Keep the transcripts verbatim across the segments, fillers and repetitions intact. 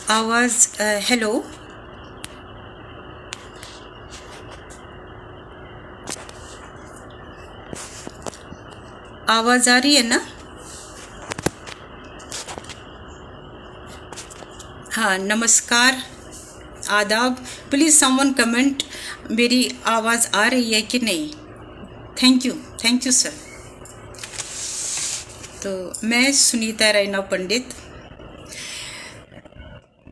آواز، آ، ہیلو۔ آواز آ رہی ہے نا؟ ہاں، نمسکار، آداب۔ Please someone comment، میری آواز آ رہی ہے کہ نہیں؟ Thank you, thank you sir۔ تو میں سنیتا رینا پنڈت۔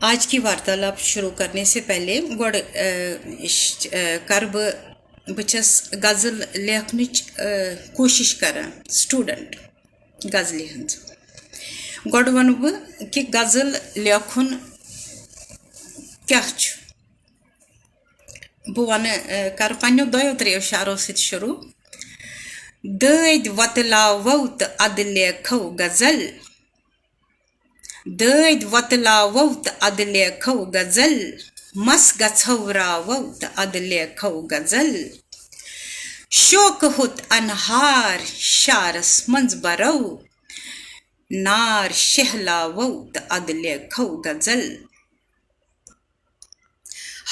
آج کی وارتالپ شروع کرنے سے پہلے گۄڈٕ، اہ، اش-، اہ، کرٕ بہٕ، بہٕ چھَس غزل لیکھنٕچ، اہ، کوٗشِش کران، student غزلہِ ہٕنٛز۔ گۄڈٕ وَنہٕ بہٕ کہِ غزل لیکھُن کیٛاہ چھُ۔ بہٕ وَنہٕ، اہ، کرٕ پنٛنیو دۄیو ترٛیٚیو شعرو سۭتۍ شروٗع۔ دٲدۍ وۄتلاوو تہٕ اَدٕ لیکھو غزل۔ دٲدۍ وۄتلاوو تہٕ اَدٕ لیکھو غزل، مَس گژھوراوو تہٕ اَدٕ لیکھو غزل۔ شوقہٕ ہوٚت اَنہار شعرَس منٛز بَرو، نار شہلاوو تہٕ اَدٕ لیکھو غزل۔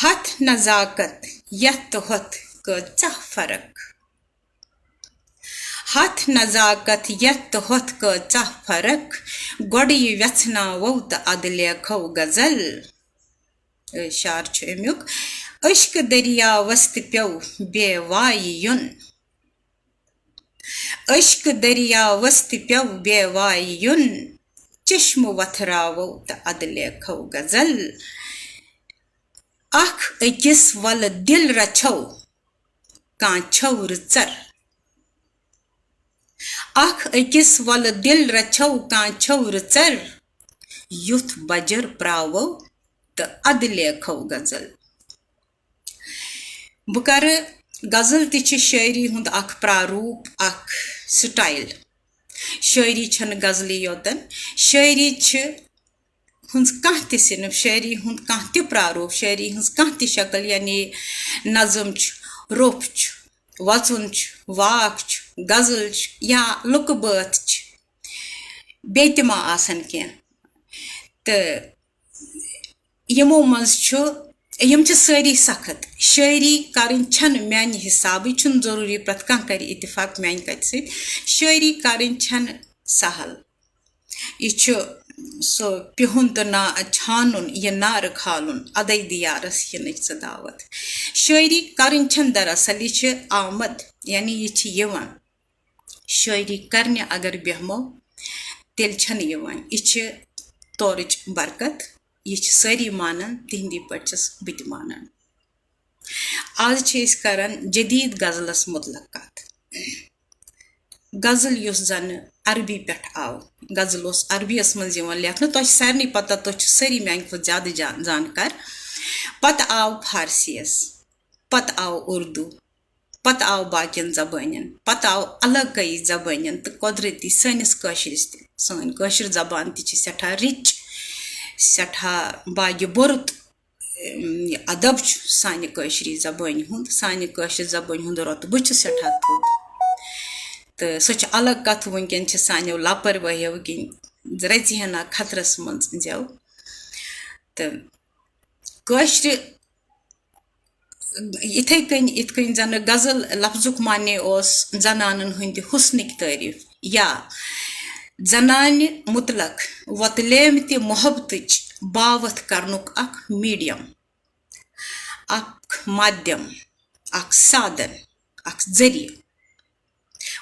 ہَتھ نزاکت یَتھ تہٕ ہۄتھ کۭژاہ فرق۔ ہَتھ نزاکت یَتھ تہٕ ہۄتھ کۭژاہ فرق، گۄڈٕ یہِ وٮ۪ژھناوو تہٕ اَدٕ لیکھو غزل۔ اے، شعر چھُ اَمیُک۔ عشقہٕ دٔریاوَس تہِ پیوٚو بے وایہِ یُن۔ عشقہٕ دٔریاوَس تہِ پیوٚو بے وایہِ یُن۔ چشمہٕ وۄتھراوو تہٕ اَدٕ لیکھو غزل۔ اکھ أکِس وَلہٕ دِل رَچھو کانٛہہ چھٲو رٕژر۔ اکھ أکِس وَلہٕ دِل رَچھو کانٛہہ چھٲو رٕژر، یُتھ بجر پراوو تہٕ اَدٕ لیکھو غزل۔ بہٕ کَرٕ، غزل تہِ چھِ شٲعری ہُنٛد اکھ پراروٗپ، اکھ style۔ شٲعری چھَنہٕ غزلٕے یوتن، شٲعری چھِ ہٕنٛز کانٛہہ تہِ صنف، شٲعری ہُنٛد کانٛہہ تہِ پراروٗپ، شٲعری ہٕنٛز کانٛہہ تہِ شکل، یعنی نظم چھُ، روٚف چھُ، وژُن چھُ، واکھ چھُ، غزل چھُ یا لُکہٕ بٲتھ چھِ، بیٚیہِ تہِ ما آسن کینٛہہ؟ تہٕ یِمو منٛز چھُ، یِم چھِ سٲری سخت۔ شٲعری کرٕنۍ چھَنہٕ میانہِ حسابہٕ، چھُنہٕ ضروٗری پرٛٮ۪تھ کانٛہہ کرِ اتفاق میانہِ کتھِ سۭتۍ۔ شٲعری کرٕنۍ چھَنہٕ سہل۔ یہِ چھُ سُہ پِہُن تہٕ نا-، چھانُن، یہِ نارٕ کھالُن، اَدَے دِ یارَس یِنٕچ ژٕ دعوت۔ شٲعری کَرٕنۍ چھَنہٕ دراصل، یہِ چھِ آمد، یعنی یہِ چھِ یِوان۔ شٲعری کَرنہِ اگر بیٚہمو، تیٚلہِ چھَنہٕ یِوان۔ یہِ چھِ تورٕچ برکت، یہِ چھِ سٲری مانان، تِہِنٛدی پٲٹھۍ چھَس بہٕ تہِ مانان۔ آز چھِ أسۍ کران جدید غزلس متعلق کتھ۔ غزل یُس زن عربی پٮ۪ٹھ آو، غزل اوس عربیس منٛز یِوان لیکھنہٕ۔ تۄہہِ چھِ سارنٕے پتہ، تُہۍ چھِو سٲری میانہِ کھۄتہٕ زیادٕ جان-، زانکار۔ پتہٕ آو فارسیس، پتہٕ آو اردو، پتہٕ آو باقین زبٲنٮ۪ن، پتہٕ آو علاقٲیی زبٲنٮ۪ن تہٕ قۄدرتی سٲنِس کٲشرِس تہِ۔ سٲنۍ کٲشِر زبان تہِ چھِ سٮ۪ٹھاہ rich، سٮ۪ٹھاہ باگہِ بوٚرُت۔ اَم، یہِ ادب چھُ سانہِ کٲشرِ زبٲنۍ ہُنٛد، سانہِ کٲشرِ زبٲنۍ ہُنٛد رۄتبہٕ چھُ سٮ۪ٹھاہ تھوٚد۔ تہٕ سۄ چھِ الگ کتھ، وٕنکیٚن چھِ سانیو لاپروٲہیو کِنۍ رژِ ہنا خطرس منٛز زٮ۪و۔ تہٕ کٲشرِ یِتھَے کٔنۍ، یِتھ کٔنۍ زَنہٕ غزل لفظُک معنی اوس زنانَن ہٕنٛدِ حُسنٕکۍ تعریٖف یا زنانہِ مُتلق وۄتلٲمتہِ محبتٕچ باوَتھ کرنُک اکھ medium، اکھ مادھیم، اکھ سادن، اکھ ذٔریعہٕ۔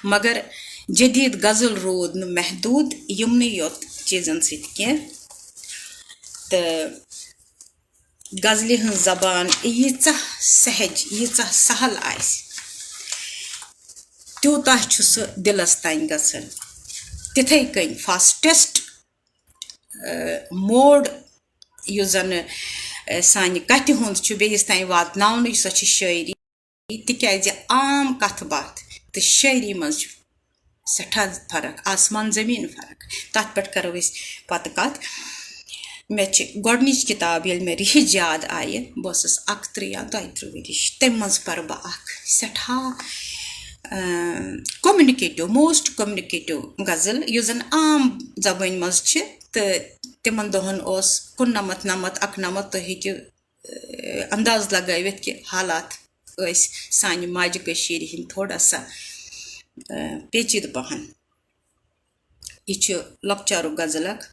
مگر جدید غزل روٗد نہٕ محدوٗد یِمنٕے یوت چیٖزن سۭتۍ کینٛہہ۔ تہٕ غزلہِ ہٕنٛز زبان ییٖژاہ سہج، ییٖژاہ سہل آسہِ، تیوٗتاہ چھُ سُہ دِلس تانۍ گژھان۔ تِتھے کٔنۍ fastest موڈ یُس زَن سانہِ کَتھِ ہُنٛد چھُ بیٚیِس تام واتناونٕچ، سۄ چھِ شٲعری۔ تِکیٛازِ عام کَتھ باتھ تہٕ شٲعری منٛز چھُ سٮ۪ٹھاہ فرق، آسمان زٔمیٖن فرق۔ تَتھ پٮ۪ٹھ کَرو أسۍ پَتہٕ کَتھ۔ مےٚ چھِ گۄڈٕنِچ کِتاب، ییٚلہِ مےٚ رِہِج یاد آیہِ، بہٕ ٲسٕس اَکترٕہ یا دۄیترٕہ ؤرِش، تَمہِ منٛز پَرٕ بہٕ اَکھ سٮ۪ٹھاہ communicative، most communicative غزل، یُس زَن عام زبٲنۍ منٛز چھِ۔ تہٕ تِمَن دۄہَن اوس کُننَمَتھ، نَمَتھ، اَکنَمَتھ، تُہۍ ہیٚکِو انداز لگٲوِتھ کہِ حالات ٲسۍ سانہِ ماجہِ کٔشیٖرِ ہِنٛدۍ تھوڑا سا پیچیدٕ پہن۔ یہِ چھُ لۄکچارُک غزل اکھ۔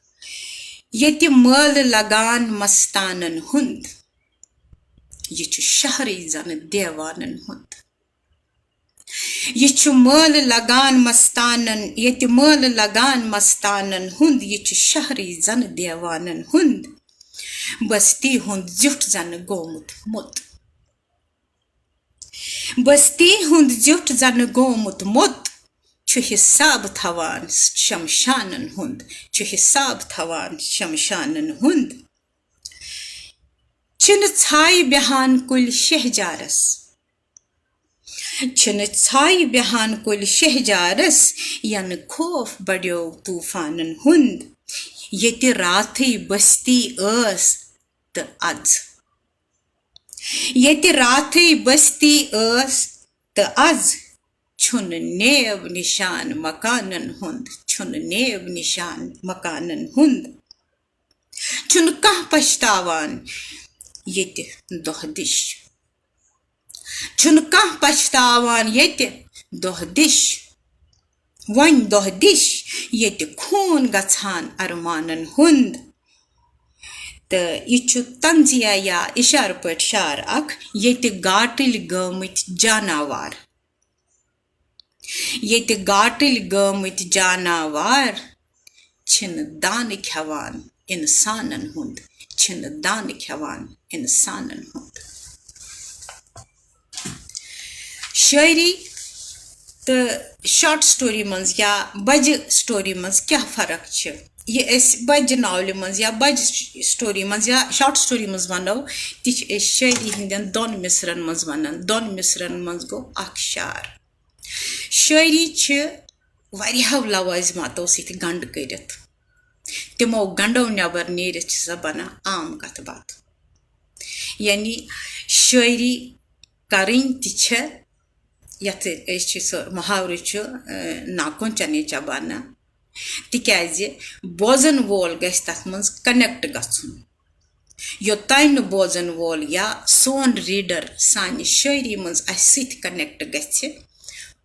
ییٚتہِ مٲلہٕ لگان مستانن ہُنٛد، یہِ چھُ شہرٕے زَنہٕ دیوانن ہُنٛد۔ یہِ چھُ مٲلہٕ لگان مستانن، ییٚتہِ مٲلہٕ لگان مستانن ہُنٛد، یہِ چھُ شہرٕے زَنہٕ دیوانن ہُنٛد۔ بستی ہُنٛد زیُٹھ زَنہٕ گوٚمُت موٚت۔ بستی ہُنٛد زیُٹھ زَنہٕ گوٚمُت موٚت۔ چھُ حساب تھاوان شمشانن ہُنٛد، چھُ حساب تھاوان شمشانن ہُنٛد۔ چھِنہٕ ژھایہِ بیٚہان کُلۍ شہجارس۔ چھِنہٕ ژھایہِ بیٚہان کُلۍ شہجارس، ینہٕ خوف بڑیو طوفانن ہُنٛد۔ ییٚتہِ راتھٕے بستی ٲس تہٕ اَژ۔ ییٚتہِ راتھٕے بستی ٲس تہٕ اَز چھُنہٕ نیب نِشان مکانن ہُنٛد، چھُنہٕ نیب نِشان مکانن ہُنٛد۔ چھُنہٕ کانٛہہ پَشتاوان ییٚتہِ دۄہ دِش۔ چھُنہٕ کانٛہہ پَشتاوان ییٚتہِ دۄہ دِش۔ وۄنۍ دۄہ دِش ییٚتہِ خوٗن گژھان ارمانن ہُنٛد۔ تہٕ یہِ چھُ طنزیہ یا اِشارٕ پٲٹھۍ شعر اکھ، ییٚتہِ گاٹٕلۍ گٲمٕتۍ جاناوار۔ ییٚتہِ گاٹٕلۍ گٲمٕتۍ جاناوار چھِنہٕ دانہٕ کھٮ۪وان اِنسانن ہُنٛد، چھِنہٕ دانہٕ کھٮ۪وان اِنسانن ہُنٛد۔ شٲعری تہٕ short story منٛز یا بجہِ story منٛز کیٛاہ فرق چھِ؟ یہِ أسۍ بجہِ ناولہِ منٛز یا بجہِ story منٛز یا short story منٛز ونو، تہِ چھِ أسۍ شٲعری ہٕنٛدٮ۪ن دۄن مصرن منٛز ونان۔ دۄن مصرن منٛز گوٚو اکھ شعر۔ شٲعری چھِ واریاہو لوازماتو سۭتۍ گنٛڈ کٔرِتھ۔ تِمو گنٛڈو نٮ۪بر نیٖرِتھ چھِ سۄ بنان عام کتھ باتھ۔ یعنی شٲعری کرٕنۍ تہِ چھےٚ، یتھ أسۍ چھِ سُہ محاورٕ چھُ، اے، ناکُن چنے چبانا۔ تِکیازِ بوزن وول گژھِ تتھ منٛز connect گژھُن۔ یوٚتام نہٕ بوزن وول یا سون reader سانہِ شٲعری منٛز اسہِ سۭتۍ connect گژھِ،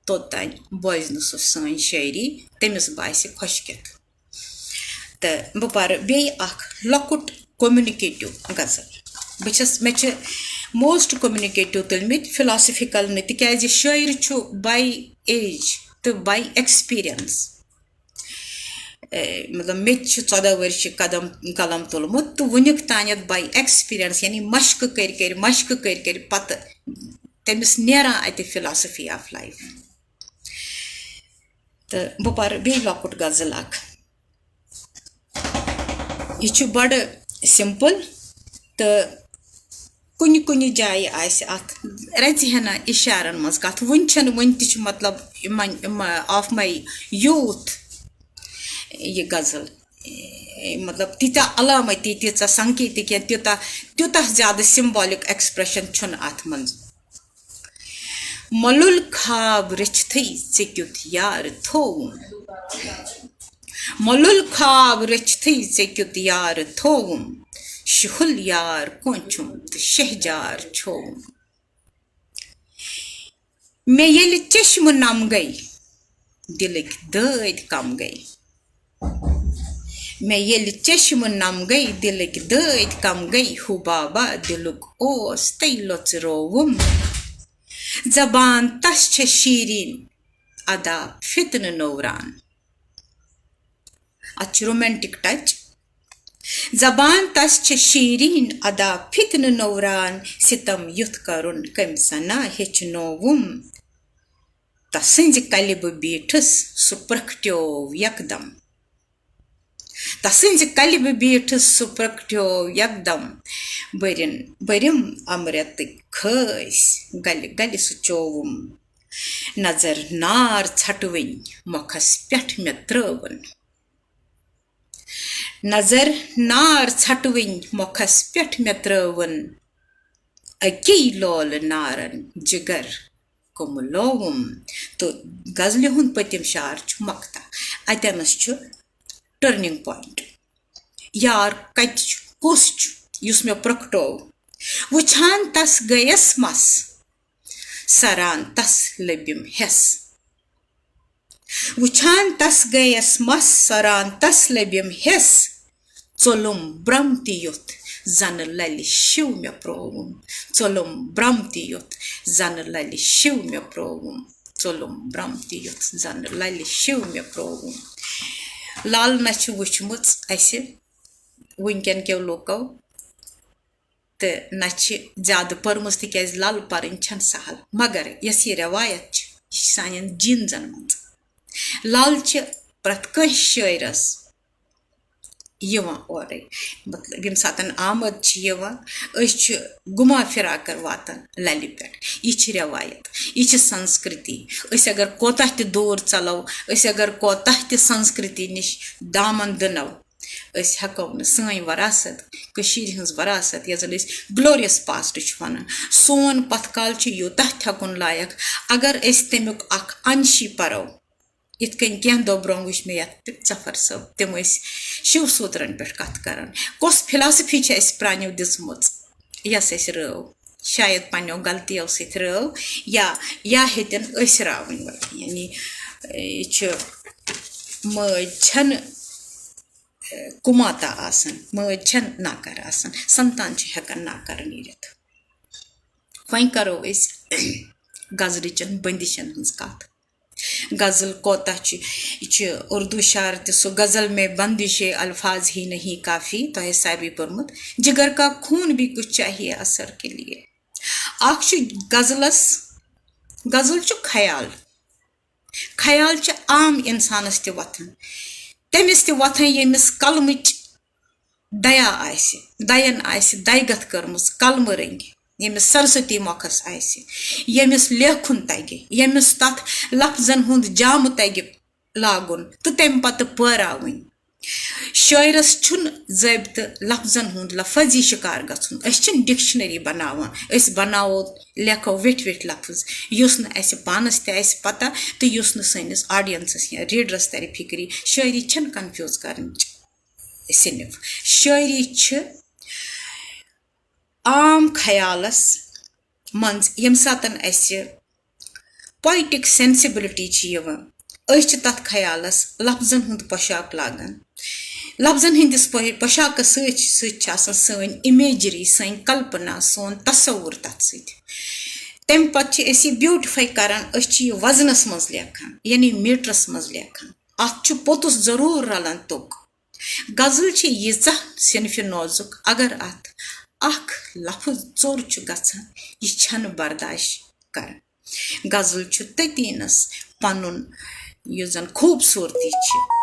توٚتام بوزِ نہٕ سُہ سٲنۍ شٲعری، تٔمِس باسہِ خۄشکٮ۪تھ۔ تہٕ بہٕ پرٕ بیٚیہِ اکھ لۄکُٹ communicative غزل۔ بہٕ چھَس، مےٚ چھِ most communicative تُلمٕتۍ، philosophical نہٕ، تِکیازِ شٲعر چھُ by age تہٕ by experience۔ اے، مطلب، مےٚ تہِ چھِ ژۄداہ ؤرۍ چھِ قدم، قلم تُلمُت تہٕ وُنیُک تانٮ۪تھ by experience، یعنی مشقہٕ کٔرۍ کٔرۍ، مشقہٕ کٔرۍ کٔرۍ پتہٕ تٔمِس نیران اَتہِ philosophy of life۔ تہٕ بہٕ پَرٕ بیٚیہِ لۄکُٹ غزل اکھ۔ یہِ چھُ بڑٕ simple تہٕ کُنہِ کُنہِ جایہِ آسہِ اَتھ رَژِ ہنا اِشارن منٛز کَتھ۔ وُنہِ چھَنہٕ، وُنہِ تہِ چھُ مطلب یِمن، یِم، of my youth یہِ غزل۔ مطلب تیٖتیٛاہ علامتی، تیٖژاہ سنکیتی کینٛہہ، تیوٗتاہ، تیوٗتاہ زیادٕ symbolic expression چھُنہٕ اَتھ منٛز۔ مۄلُل خواب رٔچھتھٕے ژےٚ کیُتھ یار تھووُم۔ مۄلُل خواب رٔچھتھٕے ژےٚ کیُتھ یار تھووُم۔ شُہُل یار کونٛچھُم تہٕ شہجار چھووُم۔ مےٚ ییٚلہِ چشمہٕ نم گٔے، دِلٕکۍ دٲدۍ کم گٔے۔ مےٚ ییٚلہِ چشمہٕ نم گٔے، دِلٕکۍ دٲدۍ کم گٔے، ہُہ بابا دِلُک اوس تٔے لۄژرووُم۔ زبان تس چھےٚ شیٖریٖن ادا فتنہٕ نوٚوران۔ اتھ چھُ romantic touch۔ زبان تس چھِ شیرین ادا، فتنہٕ نوران، ستم یُتھ کرُن کٔمۍ سنا ہیٚچھنووُم۔ تسٕنزِ کلہِ بہٕ بیٖٹھٕس، سُہ پرٛکھٹیو یکدم۔ تسٕنزِ کلہِ بہٕ بیٖٹھٕس، سُہ پرٛکھٹیو یکدم۔ بٔرِن، بٔرِم امرتٕکۍ خٲسۍ، گلہِ گلہِ سُہ چووُم۔ نظر نار ژھٹوٕنۍ مۄکھس پٮ۪ٹھ مےٚ ترٲوٕن۔ نظر نار ژھٹوٕنۍ مۄکھس پٮ۪ٹھ مےٚ ترٲوٕن۔ اکی لولہٕ نارن جگر کُملووُم۔ تہٕ غزلہِ ہُنٛد پٔتِم شعر چھُ مقطع۔ اتٮ۪نس چھُ turning point۔ یار کتہِ چھُ؟ کُس چھُ؟ یُس مےٚ پرٛکھٹوو۔ وٕچھان تس گٔیس مس، سران تس لٔبِم ہٮ۪س۔ وٕچھان تس گٔیس مس، سران تس لٔبِم ہٮ۪س۔ ژوٚلُم برٛم تہِ یُتھ زنہٕ للہِ شِو مےٚ پرٛووُم۔ ژوٚلُم برٛم تہِ یُتھ زنہٕ للہِ شِو مےٚ پرٛووُم۔ ژوٚلُم برٛم تہِ یُتھ زنہٕ للہِ شِو مےٚ پرٛووُم۔ لل نہ چھِ وٕچھمٕژ اسہِ وٕنکٮ۪ن کیو لوٗکو، تہٕ نہ چھِ زیادٕ پٔرمٕژ، تِکیازِ لل پرٕنۍ چھَنہٕ سہل۔ مگر یۄس یہِ رٮ۪وایت چھِ، یہِ چھِ سانٮ۪ن جینزن منٛز۔ لل چھِ پرٛٮ۪تھ کٲنٛسہِ شٲعرس یِوان اورَے۔ مطلب، ییٚمہِ ساتَن آمد چھِ یِوان، أسۍ چھِ گُما فِراکَر واتان لَلہِ پٮ۪ٹھ۔ یہِ چھِ رٮ۪وایت، یہِ چھِ سنسکرتی۔ أسۍ اگر کوتاہ تہِ دوٗر ژَلو، أسۍ اگر کوتاہ تہِ سنسکرتی نِش دامن دٕنو، أسۍ ہٮ۪کو نہٕ سٲنۍ وراثت، کٔشیٖرِ ہٕنٛز وراثت، یَتھ زَن أسۍ glorious past چھِ وَنان، سون پَتھ کال چھُ یوٗتاہ تھٮ۪کُن لایق۔ اگر أسۍ تَمیُک اکھ اَنشی پَرو، یِتھ کٔنۍ کینٛہہ دۄہ برونٛہہ وٕچھ مےٚ یَتھ پٮ۪ٹھ ظفر صٲب، تِم ٲسۍ شِو سوٗترَن پٮ۪ٹھ کَتھ کَران۔ کۄس philosophy چھِ اَسہِ پرٛانیو دِژمٕژ، یۄس اَسہِ رٲو؟ شاید پنٛنیو غلطیو سۭتۍ رٲو، یا، یا ہیٚتِن أسۍ راوٕنۍ وٲلۍ۔ یعنی، یہِ چھُ، مٲج چھَنہٕ، اے، کُماتا آسان، مٲج چھَنہٕ ناکار آسان، سنتان چھِ ہٮ۪کان ناکار نیٖرِتھ۔ وۄنۍ کَرو أسۍ غزلٕچَن بندشَن ہٕنٛز کَتھ۔ غزل کوتاہ چھِ، یہِ چھِ اردو شعر تہِ سُہ، غزل میں بندش الفاظ ہی نہیں کافی، تۄہہِ آسہِ ساروٕے پوٚرمُت، جگر کا خون بھی کچھ چاہیے اثر کے لیے۔ اکھ چھُ غزلس، غزل چھُ خیال، خیال چھُ عام انسانس تہِ وۄتھان، تٔمِس تہِ وۄتھان ییٚمِس قلمٕچ دیا آسہِ، دَین آسہِ دَیگَتھ کٔرمٕژ، قلمہٕ رٔنٛگۍ، ییٚمِس سرستی مۄکھَس آسہِ، ییٚمِس لیکھُن تَگہِ، ییٚمِس تَتھ لفظن ہُنٛد جامہٕ تَگہِ لاگُن تہٕ تَمہِ پَتہٕ پٲراوٕنۍ۔ شٲعرَس چھُنہٕ ضٲبطہٕ لفظن ہُنٛد لفظی شِکار گژھُن۔ أسۍ چھِنہٕ dictionary بناوان، أسۍ بناوو، لیکھو ویٹھۍ ویٹھۍ لفظ، یُس نہٕ اَسہِ پانَس تہِ آسہِ پَتہ تہٕ یُس نہٕ سٲنِس audienceس یا readerس تَرِ فِکرِ۔ شٲعری چھَنہٕ confuse کَرٕنۍ۔ صنف۔ شٲعری چھِ عام خیالس منٛز ییٚمہِ ساتن اَسہِ poetic sensibility چھِ یِوان، أسۍ چھِ تَتھ خیالس لفظن ہُنٛد پوشاک لاگان۔ لفظن ہٕنٛدِس پوشاکس سۭتۍ سۭتۍ چھِ آسان سٲنۍ imagery، سٲنۍ کلپنا، سون تصور تَتھ سۭتۍ۔ تَمہِ پتہٕ چھِ أسۍ یہِ beautify کران، أسۍ چھِ یہِ وزنس منٛز لیکھان، یعنی میٖٹرس منٛز لیکھان۔ اَتھ چھُ پوٚتُس ضروٗر رلان توٚک۔ غزل چھِ ییٖژاہ صنفِ نوزُک، اگر اَتھ اکھ لفظ ژوٚر چھُ گژھان، یہِ چھَنہٕ برداش کران۔ غزل چھُ تٔتی نَس پَنُن یُس زَن خوٗبصوٗرتی چھِ،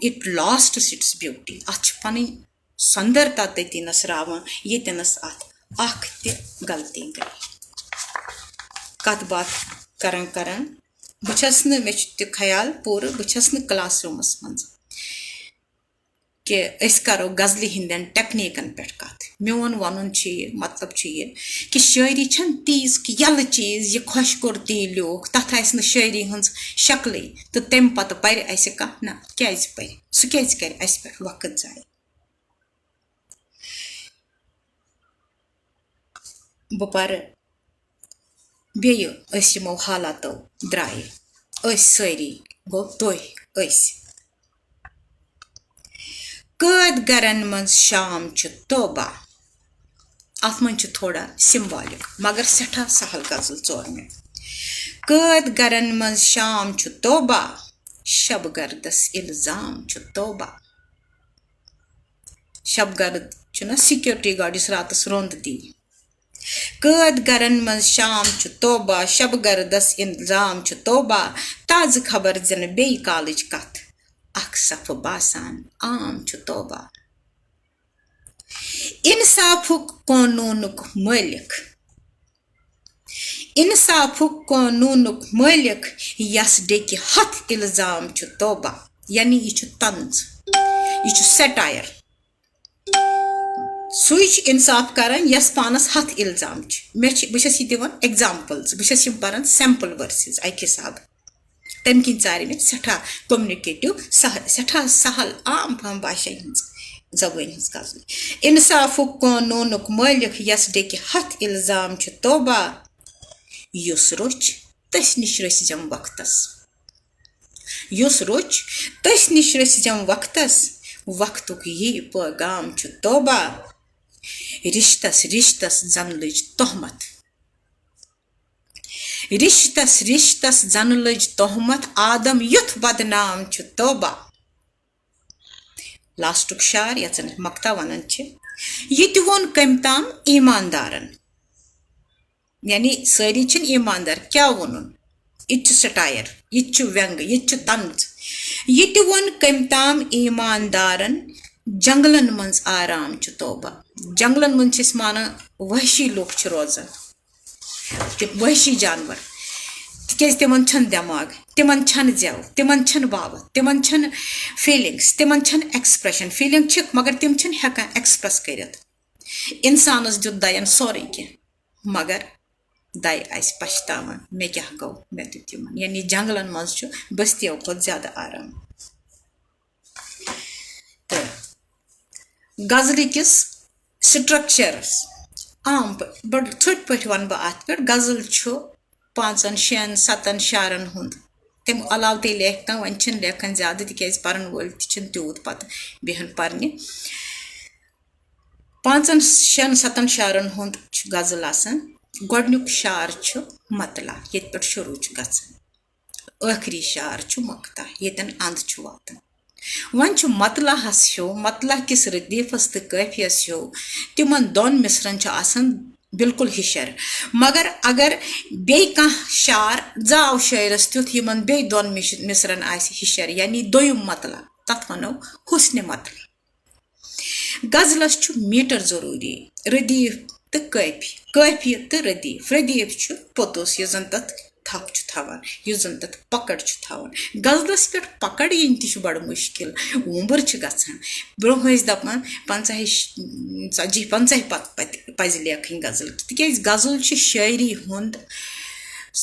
it lost its beauty۔ اَتھ چھِ پَنٕنۍ سۄندرتا تٔتی نَس راوان، ییٚتہِ نَس اَتھ اکھ تہِ غلطی گٔے۔ کَتھ باتھ کران کران بہٕ چھَس نہٕ، مےٚ چھُ تہِ خیال پوٗرٕ، بہٕ چھَس نہٕ class roomس منٛز کہِ أسۍ کَرو غزلہِ ہٕنٛدٮ۪ن techniqueن پٮ۪ٹھ کَتھ۔ میون وَنُن چھُ یہِ، مطلب چھُ یہِ کہِ شٲعری چھَنہٕ تیٖژ کہِ یَلہٕ چیٖز، یہِ خۄش کوٚر تی لیوٗکھ، تَتھ آسہِ نہٕ شٲعری ہٕنٛز شکلٕے، تہٕ تَمہِ پَتہٕ پَرِ اَسہِ کانٛہہ، نہ، کیٛازِ پَرِ؟ سُہ کیٛازِ کَرِ اَسہِ پٮ۪ٹھ وقت ضایع؟ بہٕ پَرٕ بیٚیہِ، أسۍ یِمو حالاتو درٛایہِ، أسۍ سٲری، گوٚو تُہۍ، أسۍ۔ قٲد گرن منٛز شام چھُ توبہ۔ اَتھ منٛز چھُ تھوڑا symbolic، مگر سٮ۪ٹھاہ سہل غزل ژور مےٚ۔ قٲد گرن منٛز شام چھُ توبہ، شب گردس الزام چھُ توبہ۔ شب گرد چھُنہ سیکیورٹی گارڈ یُس راتس روند دی۔ قٲد گرن منٛز شام چھُ توبہ، شب گردس الزام چھُ توبہ۔ تازٕ خبر زن بیٚیہِ کالٕچ کتھ، اکھ صفہٕ باسان عام چھُ توبہ۔ انصافُک قونوٗنُک مٲلِک، انصافُک قونوٗنُک مٲلِک، یس ڈیٚکہِ ہتھ الزام چھُ توبہ۔ یعنی یہِ چھُ طنز، یہِ چھُ سیٹائر۔ سُے چھُ انصاف کران یس پانس ہتھ الزام چھِ۔ مےٚ چھِ، بہٕ چھَس یہِ دِوان ایگزامپلز، بہٕ چھَس یِم پران سیمپل ورسز اکہِ حسابہٕ۔ تَمہِ کِنۍ ژارِ مےٚ سٮ۪ٹھاہ communicative، سہ-، سٮ۪ٹھاہ سہل عام پہم باشا ہٕنٛز زبٲنۍ ہٕنٛز غزل۔ انصافُک قونوٗنُک مٲلِک یس ڈیٚکہِ ہتھ الزام چھُ توبہ۔ یُس روٚچھ تٔسۍ نِش رٔسۍ زٮ۪م وقتس۔ یُس روٚچھ تٔسۍ نِش رٔسۍ زٮ۪م وقتس، وقتُک یی پٲغام چھُ توبہ۔ رشتس رشتس زن لٔج تہمت۔ رشتس رشتس زن لٔج تہمت، آدم یُتھ بدنام چھُ توبہ۔ لاسٹُک شعر یتھ زن مقطع ونان چھِ، یہِ تہِ ووٚن کٔمۍ تام ایماندارن۔ یعنی سٲری چھِنہٕ ایماندار، کیٛاہ ووٚنُن؟ یہِ تہِ چھُ سٹائر، یہِ تہِ چھُ ویٚنٛگ، یہِ تہِ چھُ طنز۔ یہِ تہِ ووٚن کٔمۍ تام ایماندارن، جنگلن منٛز آرام چھُ توبہ۔ جنگلن منٛز چھِ أسۍ مانان وحشی لوٗکھ چھِ روزان، تِم وحشی جانور، تِکیٛازِ تِمن چھُنہٕ دٮ۪ماغ، تِمن چھَنہٕ زٮ۪و، تِمن چھَنہٕ باوَتھ، تِمن چھَنہٕ feelings، تِمن چھَنہٕ expression۔ Feeling چھِ، مگر تِم چھِنہٕ ہٮ۪کان express کٔرِتھ۔ انسانس دیُت دین سورُے کینٛہہ، مگر دَے آسہِ پَشتاوان، مےٚ کیٛاہ گوٚو، مےٚ دیُت یِمَن۔ یعنی جنٛگلَن منٛز چھُ بٔستِیو کھۄتہٕ زیادٕ آرام۔ تہٕ غزلہِ کِس structureس عام پٲ-، بَڑٕ ژھوٚٹۍ پٲٹھۍ وَنہٕ بہٕ اَتھ پٮ۪ٹھ، غزل چھُ پانٛژَن، شٮ۪ن، سَتَن شعرَن ہُنٛد۔ تَمہِ علاوٕ تہِ لیکھِ کانٛہہ، وۄنۍ چھِنہٕ لیکھان زیادٕ، تِکیٛازِ پَرَن وٲلۍ تہِ چھِنہٕ تیوٗت پَتہٕ بیٚہَن پَرنہِ۔ پانٛژن شٮ۪ن ستن شعرن ہُنٛد چھُ غزل آسان۔ گۄڈٕنیُک شعر چھُ مطلع، ییٚتہِ پٮ۪ٹھ شروٗع چھُ گژھان۔ ٲخری شعر چھُ مقطع، ییٚتٮ۪ن اند چھُ واتان۔ وۄنۍ چھُ مطلعس ہیوٗ، مطلع کِس ردیفس تہٕ قٲفیس ہیوٗ، تِمن دۄن مصرن چھُ آسان بالکل ہِشر۔ مگر اگر بیٚیہِ کانٛہہ شعر زاو شٲعرس تیُتھ، یِمن بیٚیہِ دۄن مِش-، مصرن آسہِ ہِشر، یعنی دوٚیُم مطلع، تتھ ونو حسنِ مطلع۔ غزلس چھُ میٹر ضروٗری، ردیف تہٕ قٲفی، قٲفی تہٕ ردیف۔ ردیف چھُ پوٚتُس، یُس زن تتھ تھپھ چھُ تھاوان، یُس زن تتھ پکڑ چھُ تھاوان۔ غزلس پٮ۪ٹھ پکڑ یِنۍ تہِ چھُ بڑٕ مُشکِل، وُمبٕر چھِ گژھان۔ برونٛہہ ٲسۍ دپان پنٛژاہہِ، ژتجی پنٛژاہہِ پتہٕ پتہٕ پزِ لیکھٕنۍ غزل، تِکیٛازِ غزل چھِ شٲعری ہُنٛد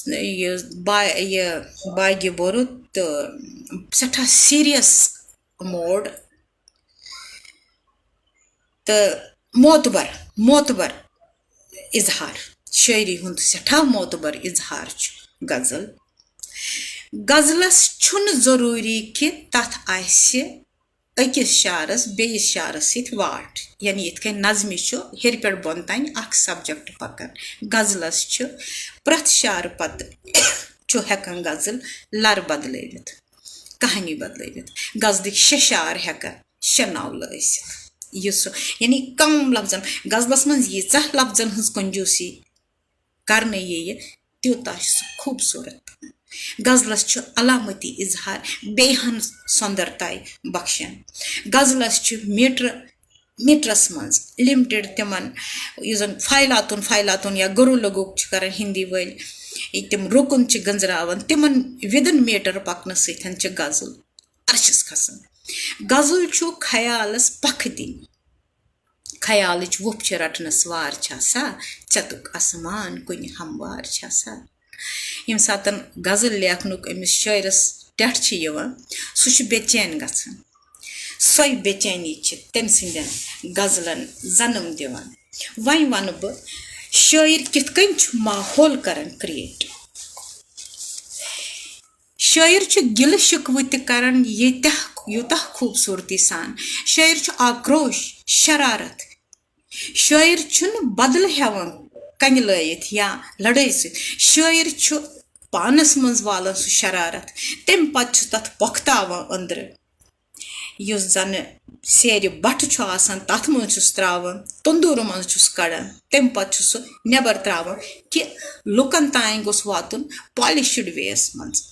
یہِ با-، یہِ باگہِ بوٚرُت تہٕ سٮ۪ٹھاہ serious mode تہٕ معتبر، معتبر اظہار، شٲعری ہُنٛد سٮ۪ٹھاہ معتبر اظہار چھُ غزل۔ غزلس چھُنہٕ ضروٗری کہِ تتھ آسہِ أکِس شعرس بیٚیِس شعرس سۭتۍ واٹھ، یعنی یِتھ کٔنۍ نظمہِ چھُ ہیٚرِ پٮ۪ٹھ بۄن تام اکھ subject پکان، غزلس چھُ پرٛٮ۪تھ شعرٕ پتہٕ چھُ ہٮ۪کان غزل لر بدلٲوِتھ، کہانی بدلٲوِتھ۔ غزلٕکۍ شےٚ شعر ہٮ۪کان شےٚ ناولہٕ ٲسِتھ۔ یُس سُہ، یعنی کم لفظن، غزلس منٛز ییٖژاہ لفظن ہٕنٛز کنجوٗسی کرنہٕ یِیہِ، تیوٗتاہ چھُ سُہ خوٗبصوٗرت۔ غزلس چھُ علامتی اظہار بیٚیہِ ہن سۄندرتاے بخشان۔ غزلس چھُ میٹر، میٹرس منٛز limited تِمن، یُس زن فاعلاتُن، فاعلاتُن یا گُرو لغوُک چھِ کران ہندی وٲلۍ، یہِ تِم رُکُن چھِ گٔنزراوان، تِمن within meter پکنہٕ سۭتۍ چھِ غزل عرشس کھسان۔ غزل چھُ خیالس پکھ دِنۍ۔ خیالٕچ وُپھ چھِ رٹنس وار چھا سا، ژےٚ تُک آسمان کُنہِ ہموار چھا سا۔ ییٚمہِ ساتن غزل لیکھنُک أمِس شٲعرس ٹٮ۪ٹھ چھِ یِوان، سُہ چھُ بے چین گژھان۔ سۄے بے چینی چھِ تٔمۍ سٕنٛدٮ۪ن غزلن جنم دِوان۔ وۄنۍ ونہٕ بہٕ، شٲعر کِتھ کٔنۍ چھُ ماحول کران create۔ شٲعر چھُ گِلہٕ شِکوٕ تہِ کران ییٖتیٛاہ، یوٗتاہ خوٗبصوٗرتی سان۔ شٲعر چھُ آکروش، شرارت۔ شٲعر چھُنہٕ بدلہٕ ہٮ۪وان کنہِ لٲیِتھ یا لڑٲے سۭتۍ۔ شٲعر چھُ پانس منٛز والان سُہ شرارت، تَمہِ پتہٕ چھُ تتھ پۄختاوان أنٛدرٕ۔ یُس زَنہٕ سیرِ بَٹھٕ چھُ آسان، تَتھ منٛز چھُس ترٛاوان، توٚندوٗرٕ منٛز چھُس کَڑان، تَمہِ پَتہٕ چھُ سُہ نٮ۪بَر ترٛاوان، کہِ لُکَن تام گوٚژھ واتُن polished way یَس منٛز۔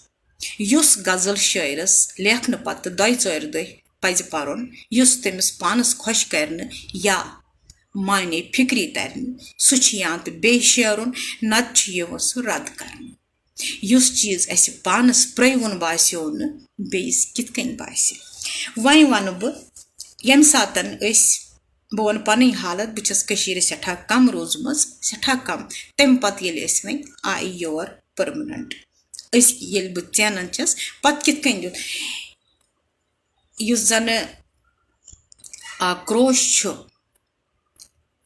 یُس غزل شٲعرَس لیکھنہٕ پَتہٕ دۄیہِ ژورِ دۄہہِ پَزِ پَرُن، یُس تٔمِس پانَس خۄش کَرِ نہٕ یا معنی فِکری تَرِ نہٕ، سُہ چھُ یا تہٕ بیٚیہِ شیرُن، نَتہٕ چھُ یِوان سُہ رَد کَرنہٕ۔ یُس چیٖز اَسہِ پانَس پرٛٲوُن باسیو نہٕ، بیٚیِس کِتھ کٔنۍ باسہِ؟ وۄنۍ وَنہٕ بہٕ، ییٚمہِ ساتَن أسۍ، بہٕ وَنہٕ پَنٕنۍ حالت، بہٕ چھَس کٔشیٖرِ سٮ۪ٹھاہ کَم روٗزمٕژ، سٮ۪ٹھاہ کَم۔ تَمہِ پَتہٕ ییٚلہِ أسۍ وۄنۍ آیہِ یور permanent، أسۍ ییٚلہِ بہٕ ژینان چھَس، پَتہٕ کِتھ کٔنۍ دیُت؟ یُس زَنہٕ آکروش چھُ،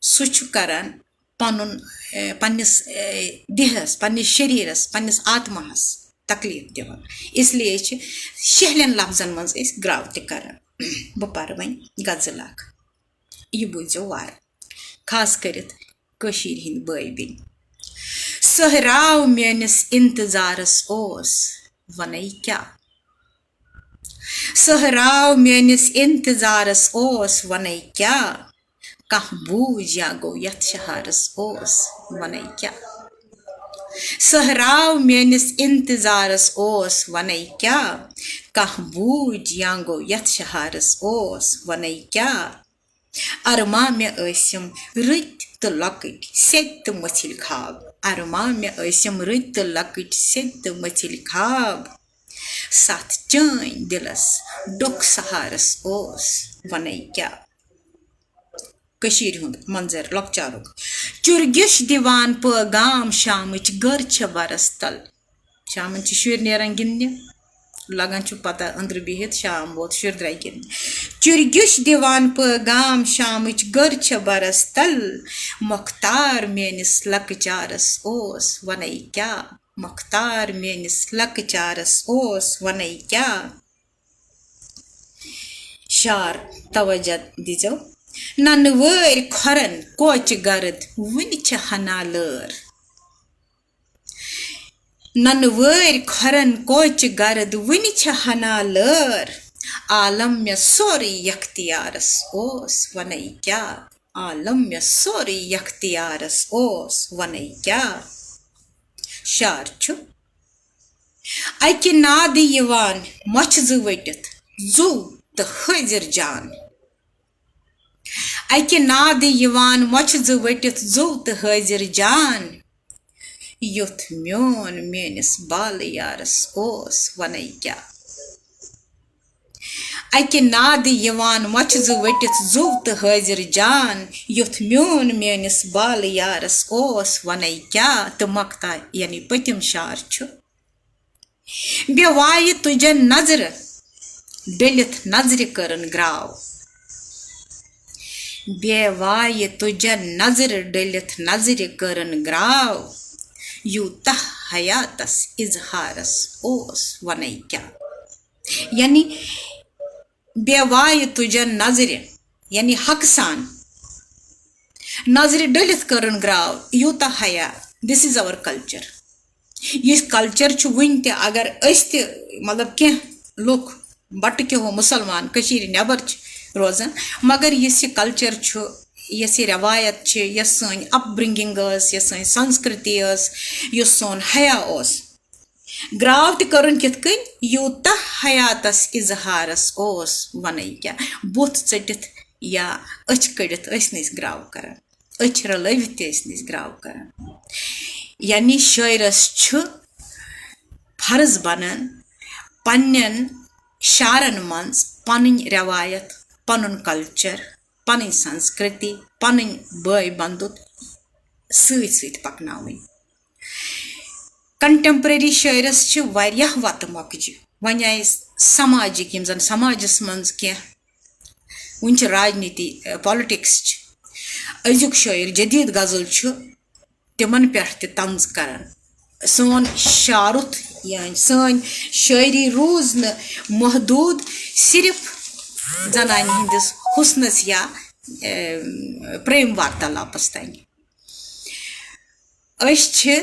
سُہ چھُ کران پنُن، اے، پننِس، اے، دیہس، پننِس شریرس، پننِس آتماہس تکلیف دِوان۔ اس لیے چھِ شہلٮ۪ن لفظن منٛز أسۍ گراو تہِ کران۔ بہٕ پرٕ وۄنۍ غزل اکھ، یہِ بوٗزِو وارٕ، خاص کٔرِتھ کٔشیٖرِ ہِنٛدۍ بٲے بیٚنہِ۔ سہراو میٲنِس انتظارس اوس، ونے کیٛاہ؟ سہراو میٲنِس انتظارس اوس، ونے کیٛاہ؟ کانٛہہ بوٗج یا گوٚو یتھ شہارس اوس، ونے کیٛاہ؟ سہراو میٲنِس انتظارس اوس، ونے کیٛاہ؟ کانٛہہ بوٗج یا گوٚو یتھ شہارس اوس، ونے کیٛاہ؟ ارما مےٚ ٲسِم رٕتۍ تہٕ لۄکٕٹۍ، سیٚدۍ تہٕ مٔژھِلۍ خاب۔ ارما مےٚ ٲسِم رٕتۍ تہٕ لۄکٕٹۍ، سیٚدۍ تہٕ مٔژھِلۍ خاب۔ ستھ چٲنۍ دِلس ڈوٚکھ سہارس اوس، ونے کیٛاہ؟ کٔشیٖرِ ہُنٛد منظر لۄکچارُک۔ چُرگِش دِوان پٲغام شامٕچ گٔر چھےٚ وَرَس تَل۔ شامَن چھِ شُرۍ نیران گِنٛدنہِ، لَگان چھُ پَتہ أنٛدرٕ بِہِتھ شام ووت، شُرۍ درٛاے گِنٛدنہِ۔ چُرگِش دِوان پٲغام شامٕچ گٔر چھےٚ وَرَس تَل۔ مۄختار میٲنِس لۄکچارَس اوس وَنے کیٛاہ، مۄختار میٲنِس لۄکچارَس اوس وَنے کیٛاہ۔ شعر توجہ دیٖزیو۔ ننہٕ وٲرۍ کھۄرن کوچہِ گرد وُنہِ چھِ ہنا لٲر۔ ننہٕ وٲرۍ کھۄرن کوچہِ گرد وُنہِ چھِ ہنا لٲر۔ عالم مےٚ سورُے یختیارس اوس ونے کیٛاہ، عالم مےٚ سورُے یختیارس اوس ونے کیٛاہ۔ شعر چھُ۔ اَکہِ نادٕ یِوان مۄچھِ زٕ ؤٹِتھ زُو تہٕ حٲضِر جان۔ اَکہِ نادٕ یِوان مۄچھِ زٕ ؤٹِتھ زُو تہٕ حٲضِر جان۔ یُتھ میون میٲنِس بالہٕ یارس اوس وَنے کیٛاہ۔ اَکہِ نادٕ یِوان مۄچھِ زٕ ؤٹِتھ زُو تہٕ حٲضِر جان۔ یُتھ میون میٲنِس بالہٕ یارس اوس وَنے کیٛاہ۔ تہٕ مۄکتا یعنی پٔتِم شعر چھُ۔ بے وایہِ تُجن نظرٕ ڈٔلِتھ نظرِ کٔرٕن گراو۔ بے وایہِ تُجن نظرٕ ڈٔلِتھ نظرِ کٔرٕن گراو۔ یوٗتاہ حیاتس اظہارس اوس وَنے کیٛاہ۔ یعنی بے وایہِ تُجن نظرِ، یعنی حقہٕ سان نظرِ ڈٔلِتھ کٔرٕن گراو۔ یوٗتاہ حیا، this is our culture۔ یُس culture چھُ وٕنہِ تہِ، اگر أسۍ تہِ، مطلب، کینٛہہ لُکھ بَٹہٕ کیو مُسلمان کٔشیٖرِ نٮ۪بر چھِ روزان، مگر یُس یہِ culture چھُ، یۄس یہِ رٮ۪وایت چھِ، یۄس سٲنۍ upbringing ٲس، یۄس سٲنۍ سنسکرتی ٲس، یُس سون حیا اوس، گراو تہِ کٔرٕن کِتھ کٔنۍ؟ یوٗتاہ حیاتس اظہارس اوس وَنے کیٛاہ، بُتھ ژٔٹِتھ یا أچھ کٔڑِتھ ٲسۍ نہٕ أسۍ گراو کران، أچھ رلٲوِتھ تہِ ٲسۍ نہٕ أسۍ گراو کران۔ یعنی شٲعرس چھُ فرض بنان پننٮ۪ن شعرن منٛز پنٕنۍ رٮ۪وایت، پنُن culture، پنٕنۍ سنسکرتی، پنٕنۍ بٲے بندُت سۭتۍ سۭتۍ پکناوٕنۍ۔ Contemporary شٲعرس چھِ واریاہ وتہٕ مۄکجہِ۔ وۄنۍ آیہِ سماجِک، یِم زن سماجس منٛز کینٛہہ وٕنہِ چھِ راجنیتی، اے، politics چھِ۔ أزیُک شٲعر، جدید غزل چھُ تِمن پٮ۪ٹھ تہِ طنز کران۔ سون شعرُت، یعنی سٲنۍ شٲعری روٗز نہٕ محدوٗد صرف زنانہِ ہٕنٛدِس حُسنس یا، اے، پریم وارتالاپس تانۍ۔ أسۍ چھِ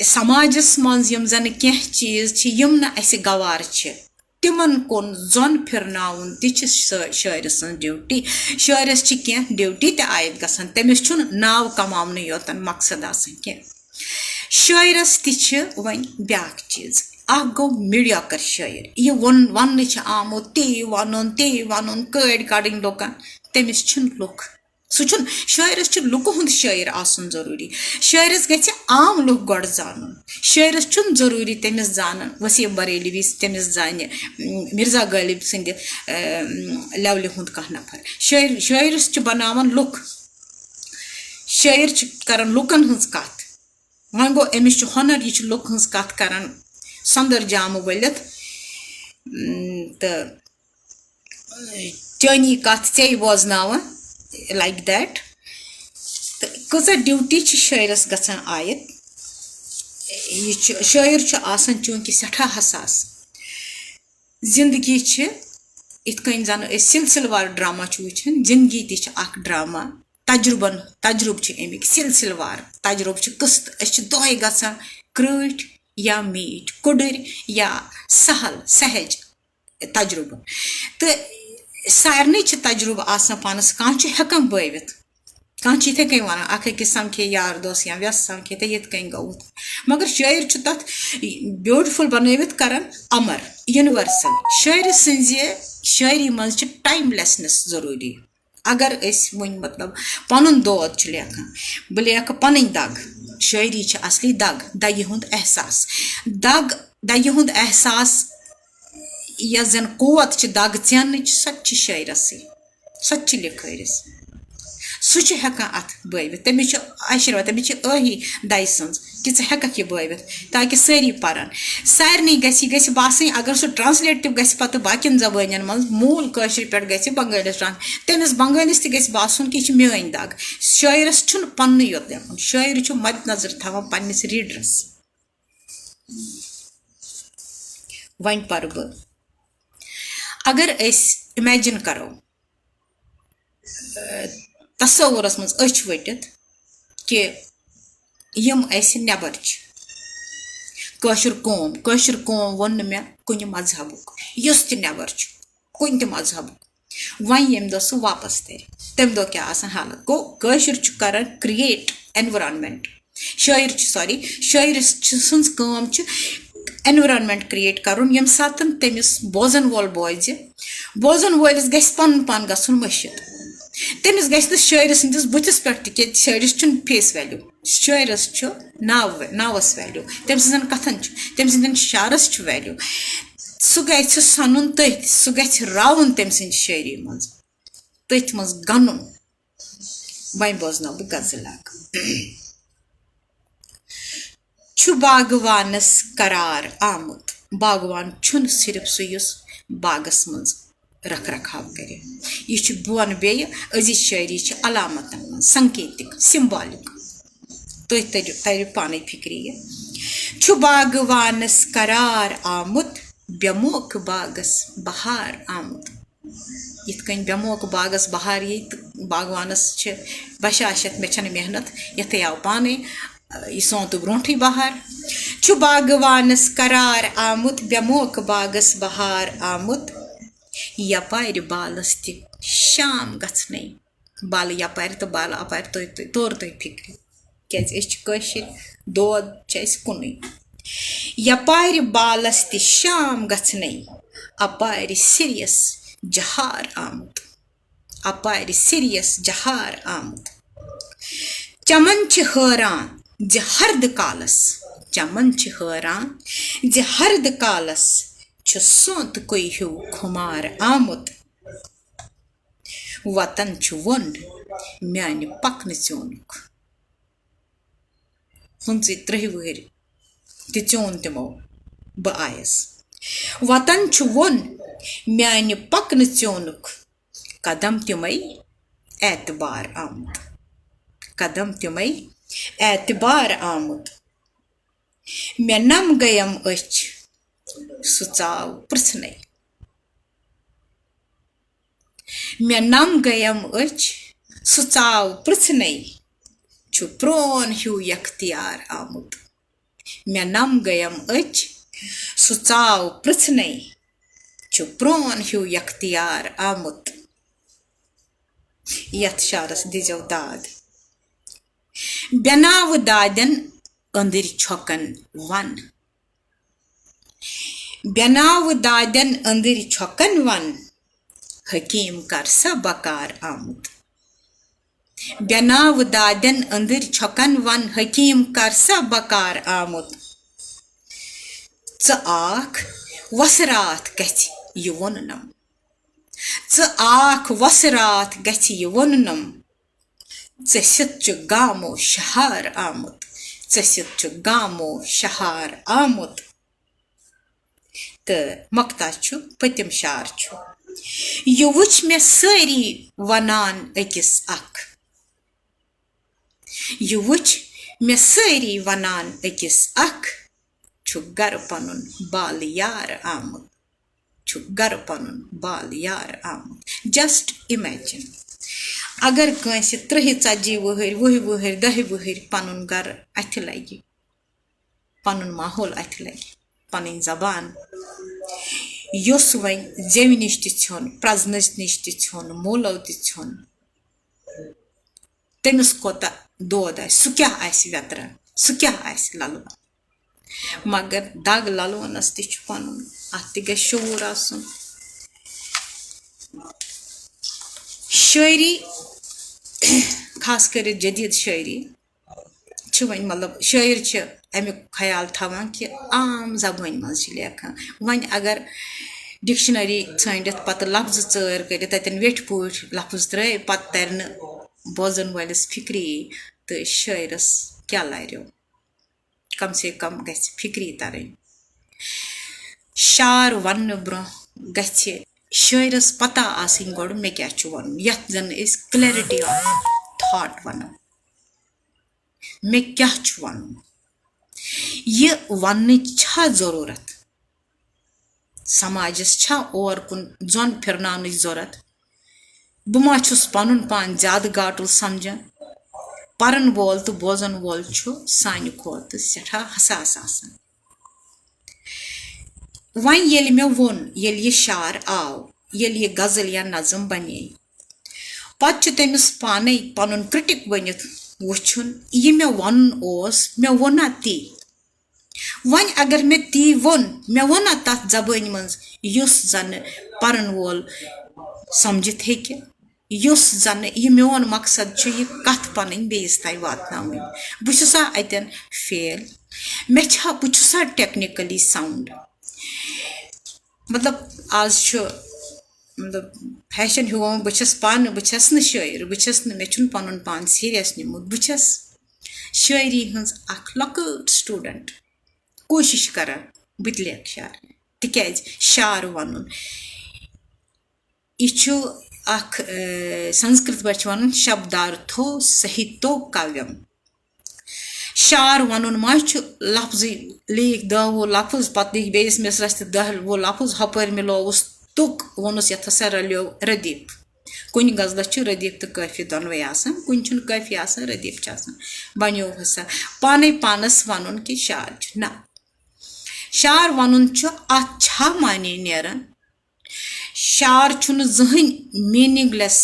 سماجس منٛز یِم زن کینٛہہ چیٖز چھِ، یِم نہٕ اَسہِ گوار چھِ، تِمن کُن زۄن پھِرناوُن تہِ چھِ شٲ-، شٲعرٕ سٕنٛز ڈیوٹی۔ شٲعرس چھِ کینٛہہ ڈیوٹی تہِ عائد گژھان، تٔمِس چھُنہٕ ناو کماونُے یوتن مقصد آسان کینٛہہ۔ شٲعرس تہِ چھِ وۄنۍ بیٛاکھ چیٖز، اکھ گوٚو میٖڈیاکر شٲعر، یہِ ووٚن، وننہٕ چھِ آمُت، تی ونُن، تی ونُن، کٲڑۍ کڑٕنۍ لُکن، تٔمِس چھِنہٕ لُکھ، سُہ چھُنہٕ، شٲعرس چھُ لُکہٕ ہُنٛد شٲعر آسُن ضروٗری۔ شٲعرس گژھِ عام لُکھ گۄڈٕ زانُن۔ شٲعرس چھُنہٕ ضروٗری تٔمِس زانن وسیٖم بریلوی، تٔمِس زانہِ، م، مرزا غالب سٕنٛدِ، ام، لیولہِ ہُنٛد کانٛہہ نفر۔ شٲعر، شٲعرس چھِ بناوان لُکھ۔ شٲعر چھِ کران لُکن ہٕنٛز کتھ۔ وۄنۍ گوٚو، أمِس چھُ ہُنر، یہِ چھُ لُکہٕ ہٕنٛز کتھ کران سۄندر جامہٕ ؤلِتھ۔ م، تہٕ چٲنی کتھ ژے بوزناوان، like that۔ تہٕ کۭژاہ ڈیوٹی چھِ شٲعرس گژھان عائد؟ یہِ چھُ، شٲعر چھُ آسان چوٗنٛکہِ سٮ۪ٹھاہ حساس۔ زندگی چھِ، یِتھ کٔنۍ زن أسۍ سلسلہٕ وار ڈرامہ چھِ وٕچھان، زندگی تہِ چھِ اکھ ڈرامہ۔ تجرُبن، تجرُبہٕ چھِ اَمِکۍ سلسلہٕ وار۔ تجرُبہٕ چھِ قٕسطہٕ۔ أسۍ چھِ دۄہے گژھان کرٛٲٹھۍ یا میٖٹھۍ، کُڈٕرۍ یا سہل سہج تجرُبہٕ۔ تہٕ سارنٕے چھِ تجرُبہٕ آسان پانس، کانٛہہ چھُ ہٮ۪کان بٲوِتھ، کانٛہہ چھُ یِتھے کٔنۍ ونان، اکھ أکِس سمکھے یار دوس یا وٮ۪س سمکھے تہٕ یِتھ کٔنۍ گوٚو۔ مگر شٲعر چھُ تتھ beautiful بنٲوِتھ کران امر، universal۔ شٲعرٕ سٕنٛزِ شٲعری منٛز چھِ timelessness ضروٗری۔ اگر أسۍ وۄنۍ، مطلب، پنُن دود چھِ لیکھان، بہٕ لیکھٕ پنٕنۍ دگ، شٲعری چھِ اصلی دگ، دگہِ ہُنٛد احساس۔ دگ، دگہِ ہُنٛد احساس، یۄس زن قوت چھِ دگ ژیننٕچ، سۄ تہِ چھِ شٲعرسٕے، سۄ تہِ چھِ لِکھٲرِس۔ سُہ چھُ ہٮ۪کان اتھ بٲوِتھ، تٔمِس چھُ آشیٖرواد، تٔمِس چھِ ٲہی دَیہِ سٕنٛز کہِ ژٕ ہٮ۪ککھ یہِ بٲوِتھ، تاکہِ سٲری پرن۔ سارنٕے گژھِ، یہِ گژھِ باسٕنۍ، اگر سُہ translate تہِ گژھِ پتہٕ باقین زبٲنٮ۪ن منٛز، موٗل کٲشرِ پٮ۪ٹھ گژھِ بنگٲلِس trans-، تٔمِس بنگٲلِس تہِ گژھِ باسُن کہِ یہِ چھِ میٲنۍ دگ۔ شٲعرس چھُنہٕ پننُے یوت لیکھُن، شٲعر چھُ مد نظر تھاوان پننِس readerس۔ وۄنۍ پرٕ بہٕ۔ اگر أسۍ imagine کرو، تصورس منٛز أچھ ؤٹِتھ کہِ یِم اَسہِ نٮ۪بر چھِ۔ کٲشُر قوم، کٲشُر قوم ووٚن نہٕ مےٚ کُنہِ مذہبُک، یُس تہِ نٮ۪بر چھُ، کُنہِ تہِ مذہبُک۔ وۄنۍ ییٚمہِ دۄہ سُہ واپس ترِ، تَمہِ دۄہ کیٛاہ آسان حالت؟ گوٚو، کٲشُر چھُ کران create environment۔ شٲعر چھُ، sorry، شٲعرس چھِ، سٕنٛز کٲم چھِ environment create کرُن، ییٚمہِ ساتہٕ تٔمِس بوزن وول بوزِ، بوزن وٲلِس گژھِ پنُن پان گژھُن مٔشِتھ۔ تٔمِس گژھِ نہٕ شٲعرٕ سٕنٛدِس بٕتھِس پٮ۪ٹھ تہِ، کیازِ شٲعرس چھُنہٕ face value، شٲعرس چھُ ناو، ناوس value، تٔمۍ سٕنٛزن کتھن چھُ، تٔمۍ سٕنٛدٮ۪ن شعرس چھُ value۔ سُہ گژھِ سۄنُن تٔتھۍ، سُہ گژھِ راوُن تٔمۍ سٕنٛزِ شٲعری منٛز، تٔتھۍ منٛز گنُن۔ وۄنۍ بوزناو بہٕ غزل اکھ۔ چھُ باغوانس قرار آمُت۔ باغوان چھُنہٕ صرف سُہ یُس باغس منٛز رکھ رکھاو کرِ۔ یہِ چھُ، بہٕ وَنہٕ بیٚیہِ، أزِچ شٲعری چھِ علامتن منٛز، سنکیتک، symbolic۔ تُہۍ تٔرِو، تٔرِو پانے فِکرِ یہِ۔ چھُ باغوانس قرار آمُت، بے موقعہٕ باغس بہار آمُت۔ یِتھ کٔنۍ بے موقعہٕ باغس بہار یی تہٕ باغوانس چھِ بشاشت، مےٚ چھَنہٕ محنت، یَتھٕے آو پانے، یہِ سونتہٕ برونٹھٕے بہار۔ چھُ باغوانس قرار آمُت، بے موقعہٕ باغس بہار آمُت۔ یپارِ بالس تہِ شام گژھنَے۔ بالہٕ یپارِ تہٕ بالہٕ اپارِ، تُہۍ، تُہۍ، توٚر تۄہہِ فِکرِ۔ کیازِ أسۍ چھِ کٲشِرۍ، دود چھُ اَسہِ کُنُے۔ یپارِ بالس تہِ شام گژھنَے، اپارِ سِریَس جہار آمُت۔ اپارِ سِریَس جہار آمُت۔ چمن چھِ حٲران زِ ہردٕ کالس، چمن چھِ حٲران زِ ہردٕ کالس چھُ سونتہٕ کُے ہیوٗ خُمار آمُت۔ وطن چھُ ووٚن میانہِ پکنہٕ ژیوٗنُک۔ پٕنٛژٕہ ترٕٛہ وٕہٕرۍ تہِ ژیوٗن تِمو، بہٕ آیس۔ وطن چھُ ووٚن میانہِ پکنہٕ ژیوٗنُک۔ قدم تِمے اعتبار آمُت۔ قدم تِمے اعتبار آمُت۔ مےٚ نم گٔیم أچھ، سُہ ژاو پرٛژھنَے۔ مےٚ نم گٔیم أچھ، سُہ ژاو پرٛژھنَے۔ چھُ پرٛون ہیوٗ یختیار آمُت۔ مےٚ نم گٔیم أچھ، سُہ ژاو پرٛژھنَے۔ چھُ پرٛون ہیوٗ یختیار آمُت۔ یَتھ شعرَس دیٖزیو داد۔ بٮ۪ناوٕ دادٮ۪ن أنٛدٕرۍ چھۄکَن وَن۔ بٮ۪ناوٕ دادٮ۪ن أنٛدٕرۍ چھۄکَن وَن۔ حکیٖم کر سا بکار آمُت۔ بٮ۪ناوٕ دادٮ۪ن أنٛدٕرۍ چھۄکَن وَن۔ حکیٖم کر سا بکار آمُت۔ ژٕ آکھ وۄسہٕ راتھ گژھِ یہِ ووٚننَم۔ ژٕ آکھ وۄسہٕ راتھ گژھِ یہِ ووٚننَم۔ ژےٚ سۭتۍ چھُ گامو شہار آمُت۔ ژےٚ سۭتۍ چھُ گامو شہار آمُت۔ تہٕ مۄکتا چھُ، پٔتِم شعر چھُ۔ یہِ وٕچھ مےٚ سٲری وَنان أکِس اَکھ۔ یہِ وٕچھ مےٚ سٲری وَنان أکِس اَکھ۔ چھُ گَرٕ پَنُن بال یار آمُت۔ چھُ گَرٕ پَنُن بال یار آمُت۔ Just imagine، اگر کٲنٛسہِ ترٕٛہہِ، ژتجی وُہٕرۍ، وُہہِ وُہٕرۍ، دَہہِ وُہٕرۍ پَنُن گَرٕ اَتھِ لَگہِ، پَنُن ماحول اَتھِ لَگہِ، پَنٕنۍ زبان، یُس وۄنۍ زٮ۪وِ نِش تہِ ژھیوٚن، پرٛزنَس نِش تہِ ژھیوٚن، مولو تہِ ژھیوٚن، تٔمِس کوٗتاہ دود آسہِ، سُہ کیٛاہ آسہِ ویتران، سُہ کیٛاہ آسہِ لَلوان۔ مگر دَگ لَلوَنَس تہِ چھُ پَنُن، اَتھ تہِ گژھِ شعوٗر آسُن۔ شٲعری، خاص کٔرِتھ جدیٖد شٲعری، چھِ وۄنۍ، مطلب، شٲعر چھِ اَمیُک خیال تھاوان کہِ عام زبٲنۍ منٛز چھِ لیکھان۔ وۄنۍ اگر dictionary ژھٲنٛڈِتھ، پَتہٕ لفظہٕ ژٲر کٔرِتھ، تَتٮ۪ن ویٹھۍ پٲٹھۍ لفظ ترٛٲوۍ، پَتہٕ تَرِ نہٕ بوزَن وٲلِس فِکری، تہٕ شٲعرَس کیٛاہ لَرِ؟ کم سے کم گژھِ فِکری تَرٕنۍ۔ شعر وَننہٕ برٛونٛہہ گژھِ شٲعرَس پَتہ آسٕنۍ گۄڈٕ مےٚ کیٛاہ چھُ وَنُن، یَتھ زَن أسۍ clarity of thought وَنو۔ مےٚ کیٛاہ چھُ وَنُن؟ یہِ وَننٕچ چھا ضروٗرت؟ سماجس چھا اور کُن زۄن پھرناونٕچ ضرورت؟ بہٕ ما چھُس پنُن پان زیادٕ گاٹُل سمجھان؟ پرن وول تہٕ بوزن وول چھُ سانہِ کھۄتہٕ سٮ۪ٹھاہ حساس آسان۔ وۄنۍ ییٚلہِ مےٚ ووٚن، ییٚلہِ یہِ شعر آو، ییٚلہِ یہِ غزل یا نظم بنے، پتہٕ چھُ تٔمِس پانے پنُن critic بٔنِتھ وُچھُن، یہِ مےٚ وَنُن اوس، مےٚ ووٚنا تی؟ وۄنۍ اگر مےٚ تی ووٚن، مےٚ ووٚنا تَتھ زبٲنۍ منٛز، یُس زَنہٕ پَرَن وول سَمجِتھ ہیٚکہِ، یُس زَنہٕ یہِ میون مقصد چھُ، یہِ کَتھ پَنٕنۍ بیٚیِس تام واتناوٕنۍ۔ بہٕ چھُسا اَتٮ۪ن fail؟ مےٚ چھا، بہٕ چھُسا technically sound؟ مطلب، آز چھُ، مطلب، fashion ہیوٗ، بہٕ چھَس پانہٕ، بہٕ چھَس نہٕ شٲعر، بہٕ چھَس نہٕ، مےٚ چھُنہٕ پَنُن پان serious نِمُت، بہٕ چھَس شٲعری ہٕنٛز اَکھ لۄکٕٹ student، کوٗشِش کَران بہٕ تہِ لیکھٕ شعر، تِکیٛازِ شعر وَنُن، یہِ چھُ اَکھ، اے، سنسکرت پٲٹھۍ چھِ وَنان شبدارتھو سہیتو کاویم۔ شعر وَنُن ما چھُ لفظٕے، لیکھ دَہ وُہ لفظ، پَتہٕ لیکھ بیٚیِس مِصرَس تہِ دَہ وُہ لفظ، ہۄپٲرۍ مِلووُس تُک، ووٚنُس یَتھ ہسا رَلیو ردیٖف۔ کُنہِ غزلَس چھُ ردیٖف تہٕ قٲفیہِ دۄنوَے آسان، کُنہِ چھُنہٕ قٲفیہِ آسان، ردیٖف چھُ آسان۔ بَنیو ہسا پانَے پانَس وَنُن کہِ شعر چھُ۔ نہ، شعر وَنُن چھُ، اَتھ چھا معنی نیران؟ شعر چھُنہٕ زٕہٕنۍ meaningless